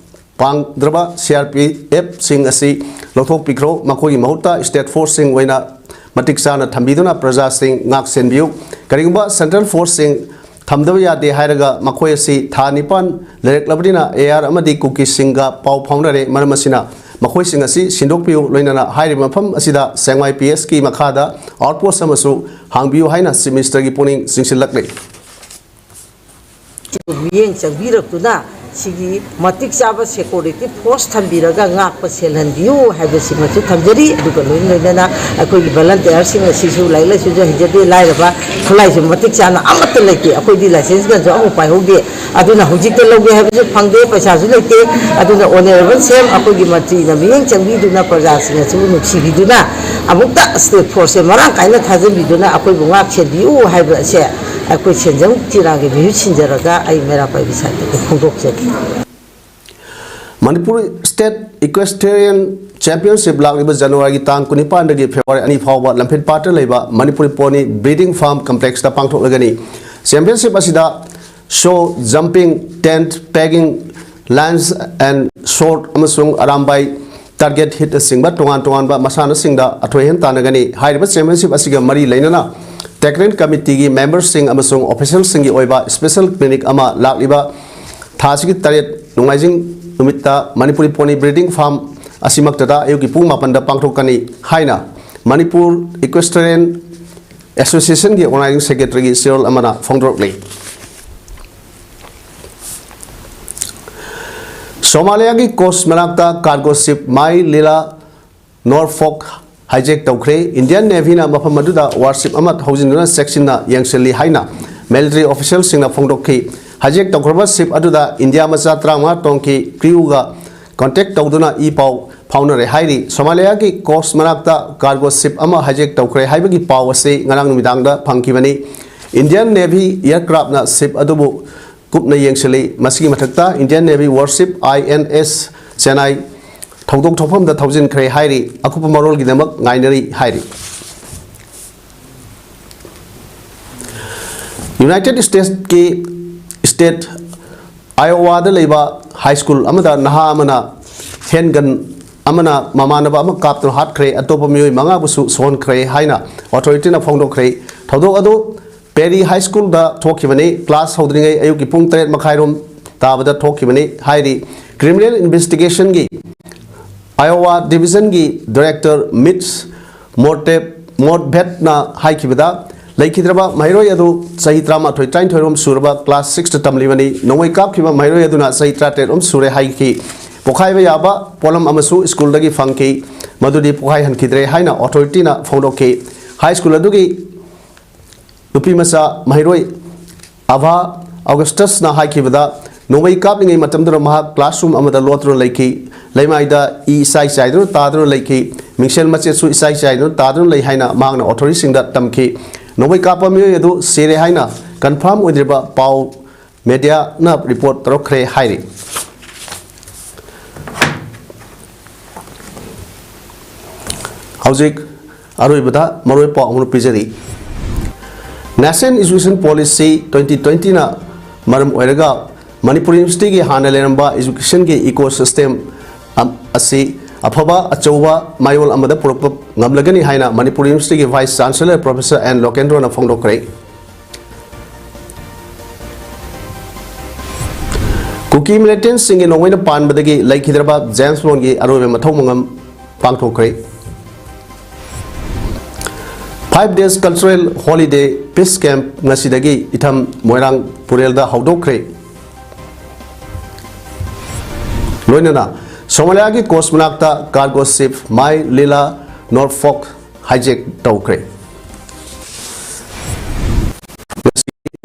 ꯄꯥꯡꯗ꯭ꯔꯕ ꯁꯤ ꯑꯥꯔ ꯄꯤ ꯑꯦꯐꯁꯤꯡ ꯑꯁꯤ ꯂꯧꯊꯣꯛꯄꯤꯈ꯭ꯔꯣ꯫ ꯃꯈꯣꯏꯒꯤ ꯃꯍꯨꯠꯇ ꯁ꯭ꯇꯦꯠ ꯐꯣꯔꯁꯁꯤꯡ ꯑꯣꯏꯅ ꯃꯇꯤꯛ ꯆꯥꯅ ꯊꯝꯕꯤꯗꯨꯅ ꯄ꯭ꯔꯖꯥꯁꯤꯡ ꯉꯥꯛ ꯁꯦꯟꯕꯤꯌꯨ꯫ ꯀꯔꯤꯒꯨꯝꯕ ꯁꯦꯟꯇ꯭ꯔꯦꯜ ꯐꯣꯔꯁꯁꯤꯡ ꯊꯝꯗꯕ ꯌꯥꯗꯦ ꯍꯥꯏꯔꯒ ꯃꯈꯣꯏ ꯑꯁꯤ ꯊꯥ ꯅꯤꯄꯥꯟ ꯂꯩꯔꯛꯂꯕꯅꯤꯅ ꯑꯦ ꯑꯥꯔ ꯑꯃꯗꯤ ꯀꯨꯀꯤꯁꯤꯡꯒ ꯄꯥꯎ ꯐꯥꯎꯅꯔꯦ꯫ ꯃꯔꯝ ꯑꯁꯤꯅ ꯃꯈꯣꯏꯁꯤꯡ ꯑꯁꯤ ꯁꯤꯟꯗꯣꯛꯄꯤꯌꯨ꯫ ꯂꯣꯏꯅꯅ ꯍꯥꯏꯔꯤꯕ ꯃꯐꯝ ꯑꯁꯤꯗ ꯁꯦꯡꯃꯥꯏ ꯄꯤ ꯑꯦꯁꯀꯤ ꯃꯈꯥꯗ ꯑꯥꯎꯠ ꯄꯣꯁ ꯑꯃꯁꯨ ꯍꯥꯡꯕꯤꯌꯨ ꯍꯥꯏꯅ ꯆꯤꯐ ꯃꯤꯅꯤꯁꯇꯔꯒꯤ ꯄꯨꯛꯅꯤꯡ ꯆꯤꯡꯁꯤꯜꯂꯛꯂꯤ꯫ ꯃꯤꯠꯌꯦꯡ ꯆꯪꯕꯤꯔꯛꯇꯨꯅ ꯁꯤꯒꯤ ꯃꯇꯤꯛ ꯆꯥꯕ ꯁꯦꯀ꯭ꯌꯨꯔꯤꯇꯤ ꯐꯣꯔꯁ ꯊꯝꯕꯤꯔꯒ ꯉꯥꯛꯄ ꯁꯦꯜꯍꯟꯕꯤꯌꯨ ꯍꯥꯏꯕꯁꯤꯃꯁꯨ ꯊꯝꯖꯔꯤ꯫ ꯑꯗꯨꯒ ꯂꯣꯏꯅ ꯂꯣꯏꯅꯅ ꯑꯩꯈꯣꯏꯒꯤ ꯚꯣꯂꯟꯇꯤꯌꯔꯁꯤꯡ ꯑꯁꯤꯁꯨ ꯂꯥꯏꯔꯤꯛ ꯂꯥꯏꯁꯨꯁꯨ ꯍꯩꯖꯗꯦ, ꯂꯥꯏꯔꯕ, ꯈꯨꯠꯂꯥꯏꯁꯨ ꯃꯇꯤꯛ ꯆꯥꯅ ꯑꯃꯠꯇ ꯂꯩꯇꯦ꯫ ꯑꯩꯈꯣꯏꯗꯤ ꯂꯥꯏꯁꯦꯟꯁꯀꯁꯨ ꯑꯃꯨꯛ ꯄꯥꯏꯍꯧꯗꯦ꯫ ꯑꯗꯨꯅ ꯍꯧꯖꯤꯛꯇ ꯂꯧꯒꯦ ꯍꯥꯏꯕꯁꯨ ꯐꯪꯗꯦ, ꯄꯩꯁꯥꯁꯨ ꯂꯩꯇꯦ꯫ ꯑꯗꯨꯅ ꯑꯣꯅꯔꯦꯕꯜ ꯁꯤ ꯑꯦꯝ ꯑꯩꯈꯣꯏꯒꯤ ꯃꯟꯇ꯭ꯔꯤꯅ ꯃꯤꯠꯌꯦꯡ ꯆꯪꯕꯤꯗꯨꯅ ꯄ꯭ꯔꯖꯥꯁꯤꯡ ꯑꯁꯤꯕꯨ ꯅꯨꯡꯁꯤꯕꯤꯗꯨꯅ ꯑꯃꯨꯛꯇ ꯁ꯭ꯇꯦꯠ ꯐꯣꯔꯁꯁꯦ ꯃꯔꯥꯡ ꯀꯥꯏꯅ ꯊꯥꯖꯤꯟꯕꯤꯗꯨꯅ ꯑꯩꯈꯣꯏꯕꯨ ꯉꯥꯛ ꯁꯦꯟꯕꯤꯌꯨ ꯍꯥꯏꯕ ꯑꯁꯦ ꯑꯩꯈꯣꯏ ꯁꯦꯟꯖꯝ ꯆꯤꯔꯥꯒꯤ ꯃꯤꯍꯨꯠ ꯁꯤꯟꯖꯔꯒ ꯑꯩ ꯃꯩꯔꯥ ꯄꯥꯏꯕꯤ ꯁꯥꯍꯤꯕꯗ ꯐꯣꯡꯗꯣꯛꯆꯔꯤ꯫ ꯃꯅꯤꯄꯨꯔ ꯁ꯭ꯇꯦꯠ ꯏꯀ꯭ꯋꯦꯁꯇꯦꯔꯤꯌꯟ ꯆꯦꯝꯄꯤꯌꯟꯁꯤꯞ ꯂꯥꯛꯂꯤꯕ ꯖꯅꯋꯥꯔꯤꯒꯤ ꯇꯥꯡ ꯀꯨꯟꯅꯤꯄꯥꯟꯗꯒꯤ ꯐꯦꯕ꯭ꯔꯨꯋꯥꯔꯤ ꯑꯅꯤ ꯐꯥꯎꯕ ꯂꯝꯐꯦꯜ ꯄꯥꯠꯇ ꯂꯩꯕ ꯃꯅꯤꯄꯨꯔꯤ ꯄꯣꯅꯤ ꯕ꯭ꯔꯤꯗꯤꯡ ꯐꯥꯔꯝ ꯀꯝꯄ꯭ꯂꯦꯛꯁꯇ ꯄꯥꯡꯊꯣꯛꯂꯒꯅꯤ꯫ ꯆꯦꯝꯄꯤꯌꯟꯁꯤꯞ ꯑꯁꯤꯗ show jumping, tent pegging, lance and sword ꯑꯃꯁꯨꯡ ꯑꯔꯥꯝꯕꯥꯏ ꯇꯥꯔꯒꯦꯠ ꯍꯤꯠꯅꯆꯤꯡꯕ ꯇꯣꯉꯥꯟ ꯇꯣꯉꯥꯟꯕ ꯃꯁꯥꯟꯅꯁꯤꯡꯗ ꯑꯊꯣꯏ ꯑꯍꯦꯟ ꯇꯥꯟꯅꯒꯅꯤ꯫ ꯍꯥꯏꯔꯤꯕ ꯆꯦꯝꯄꯤꯌꯟꯁꯤꯞ ꯑꯁꯤꯒ ꯃꯔꯤ ꯂꯩꯅꯅ ꯇꯦꯛꯅꯤꯀꯦꯜ ꯀꯃꯤꯇꯤꯒꯤ ꯃꯦꯝꯕꯔꯁꯤꯡ ꯑꯃꯁꯨꯡ ꯑꯣꯐꯤꯁꯤꯌꯦꯜꯁꯤꯡꯒꯤ ꯑꯣꯏꯕ ꯁ꯭ꯄꯦꯁꯦꯜ ꯀ꯭ꯂꯤꯅꯤꯛ ꯑꯃ ꯂꯥꯛꯂꯤꯕ ꯊꯥ ꯑꯁꯤꯒꯤ ꯇꯔꯦꯠ ꯅꯣꯡꯃꯥꯏꯖꯤꯡ ꯅꯨꯃꯤꯠꯇ ꯃꯅꯤꯄꯨꯔꯤ ꯄꯣꯅꯤ ꯕ꯭ꯔꯤꯗꯤꯡ ꯐꯥꯔꯝ ꯑꯁꯤꯃꯛꯇꯗ ꯑꯌꯨꯛꯀꯤ ꯄꯨꯡ ꯃꯥꯄꯟꯗ ꯄꯥꯡꯊꯣꯛꯀꯅꯤ ꯍꯥꯏꯅ ꯃꯅꯤꯄꯨꯔ ꯏꯀ꯭ꯋꯦꯁꯇꯦꯔꯤꯌꯟ ꯑꯦꯁꯣꯁꯤꯌꯦꯁꯟꯒꯤ ꯑꯣꯔꯒꯅꯥꯏꯖꯤꯡ ꯁꯦꯀ꯭ꯔꯦꯇꯔꯤꯒꯤ ꯆꯦꯔꯣꯜ ꯑꯃꯅ ꯐꯣꯡꯗꯣꯔꯛꯂꯤ꯫ ꯁꯣꯃꯥꯂꯤꯌꯥꯒꯤ ꯀꯣꯁ ꯃꯅꯥꯛꯇ ꯀꯥꯔꯒꯣ ꯁꯤꯞ ꯃꯥꯏ ꯂꯤꯂꯥ ꯅꯣꯔꯐꯣꯛ hijack ꯇꯧꯈ꯭ꯔꯦ꯫ Indian Navy ꯅ ꯃꯐꯝ ꯑꯗꯨꯗ warship ꯑꯃ ꯊꯧꯖꯤꯟꯗꯨꯅ ꯆꯦꯛꯁꯤꯟꯅ ꯌꯦꯡꯁꯤꯜꯂꯤ ꯍꯥꯏꯅ military official ꯁꯤꯡꯅ ꯐꯣꯡꯗꯣꯛꯈꯤ꯫ Hijack ꯇꯧꯈ꯭ꯔꯕ ship ꯑꯗꯨꯗ ꯏꯟꯗꯤꯌꯥ ꯃꯆꯥ ꯇꯔꯥꯃꯉꯥ ꯇꯣꯡꯈꯤ꯫ Crew ꯒ contact ꯇꯧꯗꯨꯅ ꯏ ꯄꯥꯎ ꯐꯥꯎꯅꯔꯦ ꯍꯥꯏꯔꯤ꯫ ꯁꯣꯃꯥꯂꯤꯌꯥꯒꯤ coast ꯃꯅꯥꯛꯇ cargo ship ꯑꯃ hijack ꯇꯧꯈ꯭ꯔꯦ ꯍꯥꯏꯕꯒꯤ ꯄꯥꯎ ꯑꯁꯤ ꯉꯔꯥꯡ ꯅꯨꯃꯤꯗꯥꯡꯗ ꯐꯪꯈꯤꯕꯅꯤ꯫ Indian Navy aircraft ꯅ ship ꯑꯗꯨꯕꯨ ꯀꯨꯞꯅ ꯌꯦꯡꯁꯤꯜꯂꯤ꯫ ꯃꯁꯤꯒꯤ ꯃꯊꯛꯇ Indian Navy warship I N S Chennai ꯊꯧꯗꯣꯛ ꯊꯣꯛꯐꯝꯗ ꯊꯧꯖꯤꯟꯈ꯭ꯔꯦ ꯍꯥꯏꯔꯤ꯫ ꯑꯀꯨꯞꯄ ꯃꯔꯣꯜꯒꯤꯗꯃꯛ ꯉꯥꯏꯅꯔꯤ ꯍꯥꯏꯔꯤ꯫ United States ꯀꯤ state Iowa ꯗ ꯂꯩꯕ high school ꯑꯃꯗ ꯅꯍꯥ ꯑꯃꯅ handgun ꯑꯃꯅ ꯃꯃꯥꯟꯅꯕ ꯑꯃ ꯀꯥꯞꯇꯨꯅ ꯍꯥꯠꯈ꯭ꯔꯦ, ꯑꯇꯣꯞꯄ ꯃꯤꯑꯣꯏ ꯃꯉꯥꯕꯨꯁꯨ ꯁꯣꯛꯍꯟꯈ꯭ꯔꯦ ꯍꯥꯏꯅ authority ꯅ ꯐꯣꯡꯗꯣꯛꯈ꯭ꯔꯦ꯫ ꯊꯧꯗꯣꯛ ꯑꯗꯨ Perry High School ꯗ ꯊꯣꯛꯈꯤꯕꯅꯤ꯫ Class ꯍꯧꯗ꯭ꯔꯤꯉꯩ ꯑꯌꯨꯛꯀꯤ ꯄꯨꯡ ꯇꯔꯦꯠ ꯃꯈꯥꯏꯔꯣꯝ ꯇꯥꯕꯗ ꯊꯣꯛꯈꯤꯕꯅꯤ ꯍꯥꯏꯔꯤ꯫ Criminal Investigation ꯒꯤ Iowa Division ꯒꯤ Director Mitch Morte-, Mortvedt ꯅ ꯍꯥꯏꯈꯤꯕꯗ, ꯂꯩꯈꯤꯗ꯭ꯔꯕ ꯃꯍꯩꯔꯣꯏ ꯑꯗꯨ ꯆꯍꯤ ꯇꯔꯥꯃꯥꯊꯣꯏ, ꯇꯔꯥꯅꯤꯊꯣꯏꯔꯣꯝ ꯁꯨꯔꯕ class six ꯇ ꯇꯝꯂꯤꯕꯅꯤ꯫ ꯅꯣꯡꯃꯩ ꯀꯥꯞꯈꯤꯕ ꯃꯍꯩꯔꯣꯏ ꯑꯗꯨꯅ ꯆꯍꯤ ꯇꯔꯥꯇꯔꯦꯠꯔꯣꯝ ꯁꯨꯔꯦ ꯍꯥꯏꯈꯤ꯫ ꯄꯣꯈꯥꯏꯕ ꯌꯥꯕ ꯄꯣꯠꯂꯝ ꯑꯃꯁꯨ school ꯗꯒꯤ ꯐꯪꯈꯤ, ꯃꯗꯨꯗꯤ ꯄꯣꯈꯥꯏꯍꯟꯈꯤꯗ꯭ꯔꯦ ꯍꯥꯏꯅ authority ꯅ ꯐꯣꯡꯗꯣꯛꯈꯤ꯫ High school ꯑꯗꯨꯒꯤ ꯅꯨꯄꯤꯃꯆꯥ ꯃꯍꯩꯔꯣꯏ ꯑꯚꯥ ꯑꯣꯒꯁꯇꯁꯅ ꯍꯥꯏꯈꯤꯕꯗ, ꯅꯣꯡꯃꯩ ꯀꯥꯞꯂꯤꯉꯩ ꯃꯇꯝꯗꯨꯗ ꯃꯍꯥꯛ classroom ꯑꯃꯗ ꯂꯣꯠꯇꯨꯅ ꯂꯩꯈꯤ꯫ ꯂꯩꯃꯥꯏꯗ ꯏ ꯏꯆꯥꯏ ꯆꯥꯏꯗꯨꯅ ꯇꯥꯗꯨꯅ ꯂꯩꯈꯤ꯫ ꯃꯤꯡꯁꯦꯜ ꯃꯆꯦꯠꯁꯨ ꯏꯆꯥꯏ ꯆꯥꯏꯗꯨꯅ ꯇꯥꯗꯨꯅ ꯂꯩ ꯍꯥꯏꯅ ꯃꯍꯥꯛꯅ authority ꯁꯤꯡꯗ ꯇꯝꯈꯤ꯫ ꯅꯣꯡꯃꯩ ꯀꯥꯞꯄ ꯃꯤꯑꯣꯏ ꯑꯗꯨ ꯁꯤꯔꯦ ꯍꯥꯏꯅ confirm ꯑꯣꯏꯗ꯭ꯔꯤꯕ ꯄꯥꯎ media ꯅ report ꯇꯧꯔꯛꯈ꯭ꯔꯦ ꯍꯥꯏꯔꯤ꯫ ꯍꯧꯖꯤꯛ ꯑꯔꯣꯏꯕꯗ ꯃꯔꯨꯑꯣꯏꯕ ꯄꯥꯎ ꯑꯃ ꯄꯤꯖꯔꯤ꯫ National Education Policy twenty twenty ꯅ ꯃꯔꯝ ꯑꯣꯏꯔꯒ ꯃꯅꯤꯄꯨꯔ University ꯒꯤ ꯍꯥꯟꯅ ꯂꯩꯔꯝꯕ education ꯒꯤ ecosystem ꯑꯝ-, ꯑꯁꯤ ꯑꯐꯕ ꯑꯆꯧꯕ ꯃꯌꯣꯜ ꯑꯃꯗ ꯄꯨꯔꯛꯄ ꯉꯝꯂꯒꯅꯤ ꯍꯥꯏꯅ ꯃꯅꯤꯄꯨꯔ University ꯒꯤ Vice Chancellor Professor ꯑꯦꯟ ꯂꯣꯀꯦꯟꯗ꯭ꯔꯣꯅ ꯐꯣꯡꯗꯣꯛꯈ꯭ꯔꯦ꯫ ꯀꯨꯀꯤ militant ꯁꯤꯡꯒꯤ ꯅꯣꯡꯃꯩꯅ ꯄꯥꯟꯕꯗꯒꯤ ꯂꯩꯈꯤꯗ꯭ꯔꯕ James Bond ꯒꯤ ꯑꯔꯣꯏꯕ ꯃꯊꯧ ꯃꯉꯝ ꯄꯥꯡꯊꯣꯛꯈ꯭ꯔꯦ꯫ Five days cultural holiday peace camp ꯉꯁꯤꯗꯒꯤ ꯏꯊꯝ ꯃꯣꯏꯔꯥꯡ ꯄꯨꯔꯦꯜꯗ ꯍꯧꯗꯣꯛꯈ꯭ꯔꯦ꯫ ꯂꯣꯏꯅꯅ ꯁꯣꯃꯥꯂꯤꯌꯥꯒꯤ coast ꯃꯅꯥꯛꯇ cargo ship Mai Lila ꯅꯣꯔꯐꯣꯛ ꯍꯥꯏꯖꯦꯛ ꯇꯧꯈ꯭ꯔꯦ꯫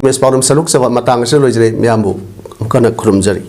ꯃꯦꯁ ꯄꯥꯎꯗꯝ ꯁꯔꯨꯛ ꯆꯕ ꯃꯇꯥꯡ ꯑꯁꯤꯗ ꯂꯣꯏꯖꯔꯦ꯫ ꯃꯤꯌꯥꯝꯕꯨ ꯑꯃꯨꯛ ꯍꯟꯅ ꯈꯨꯔꯨꯝꯖꯔꯤ꯫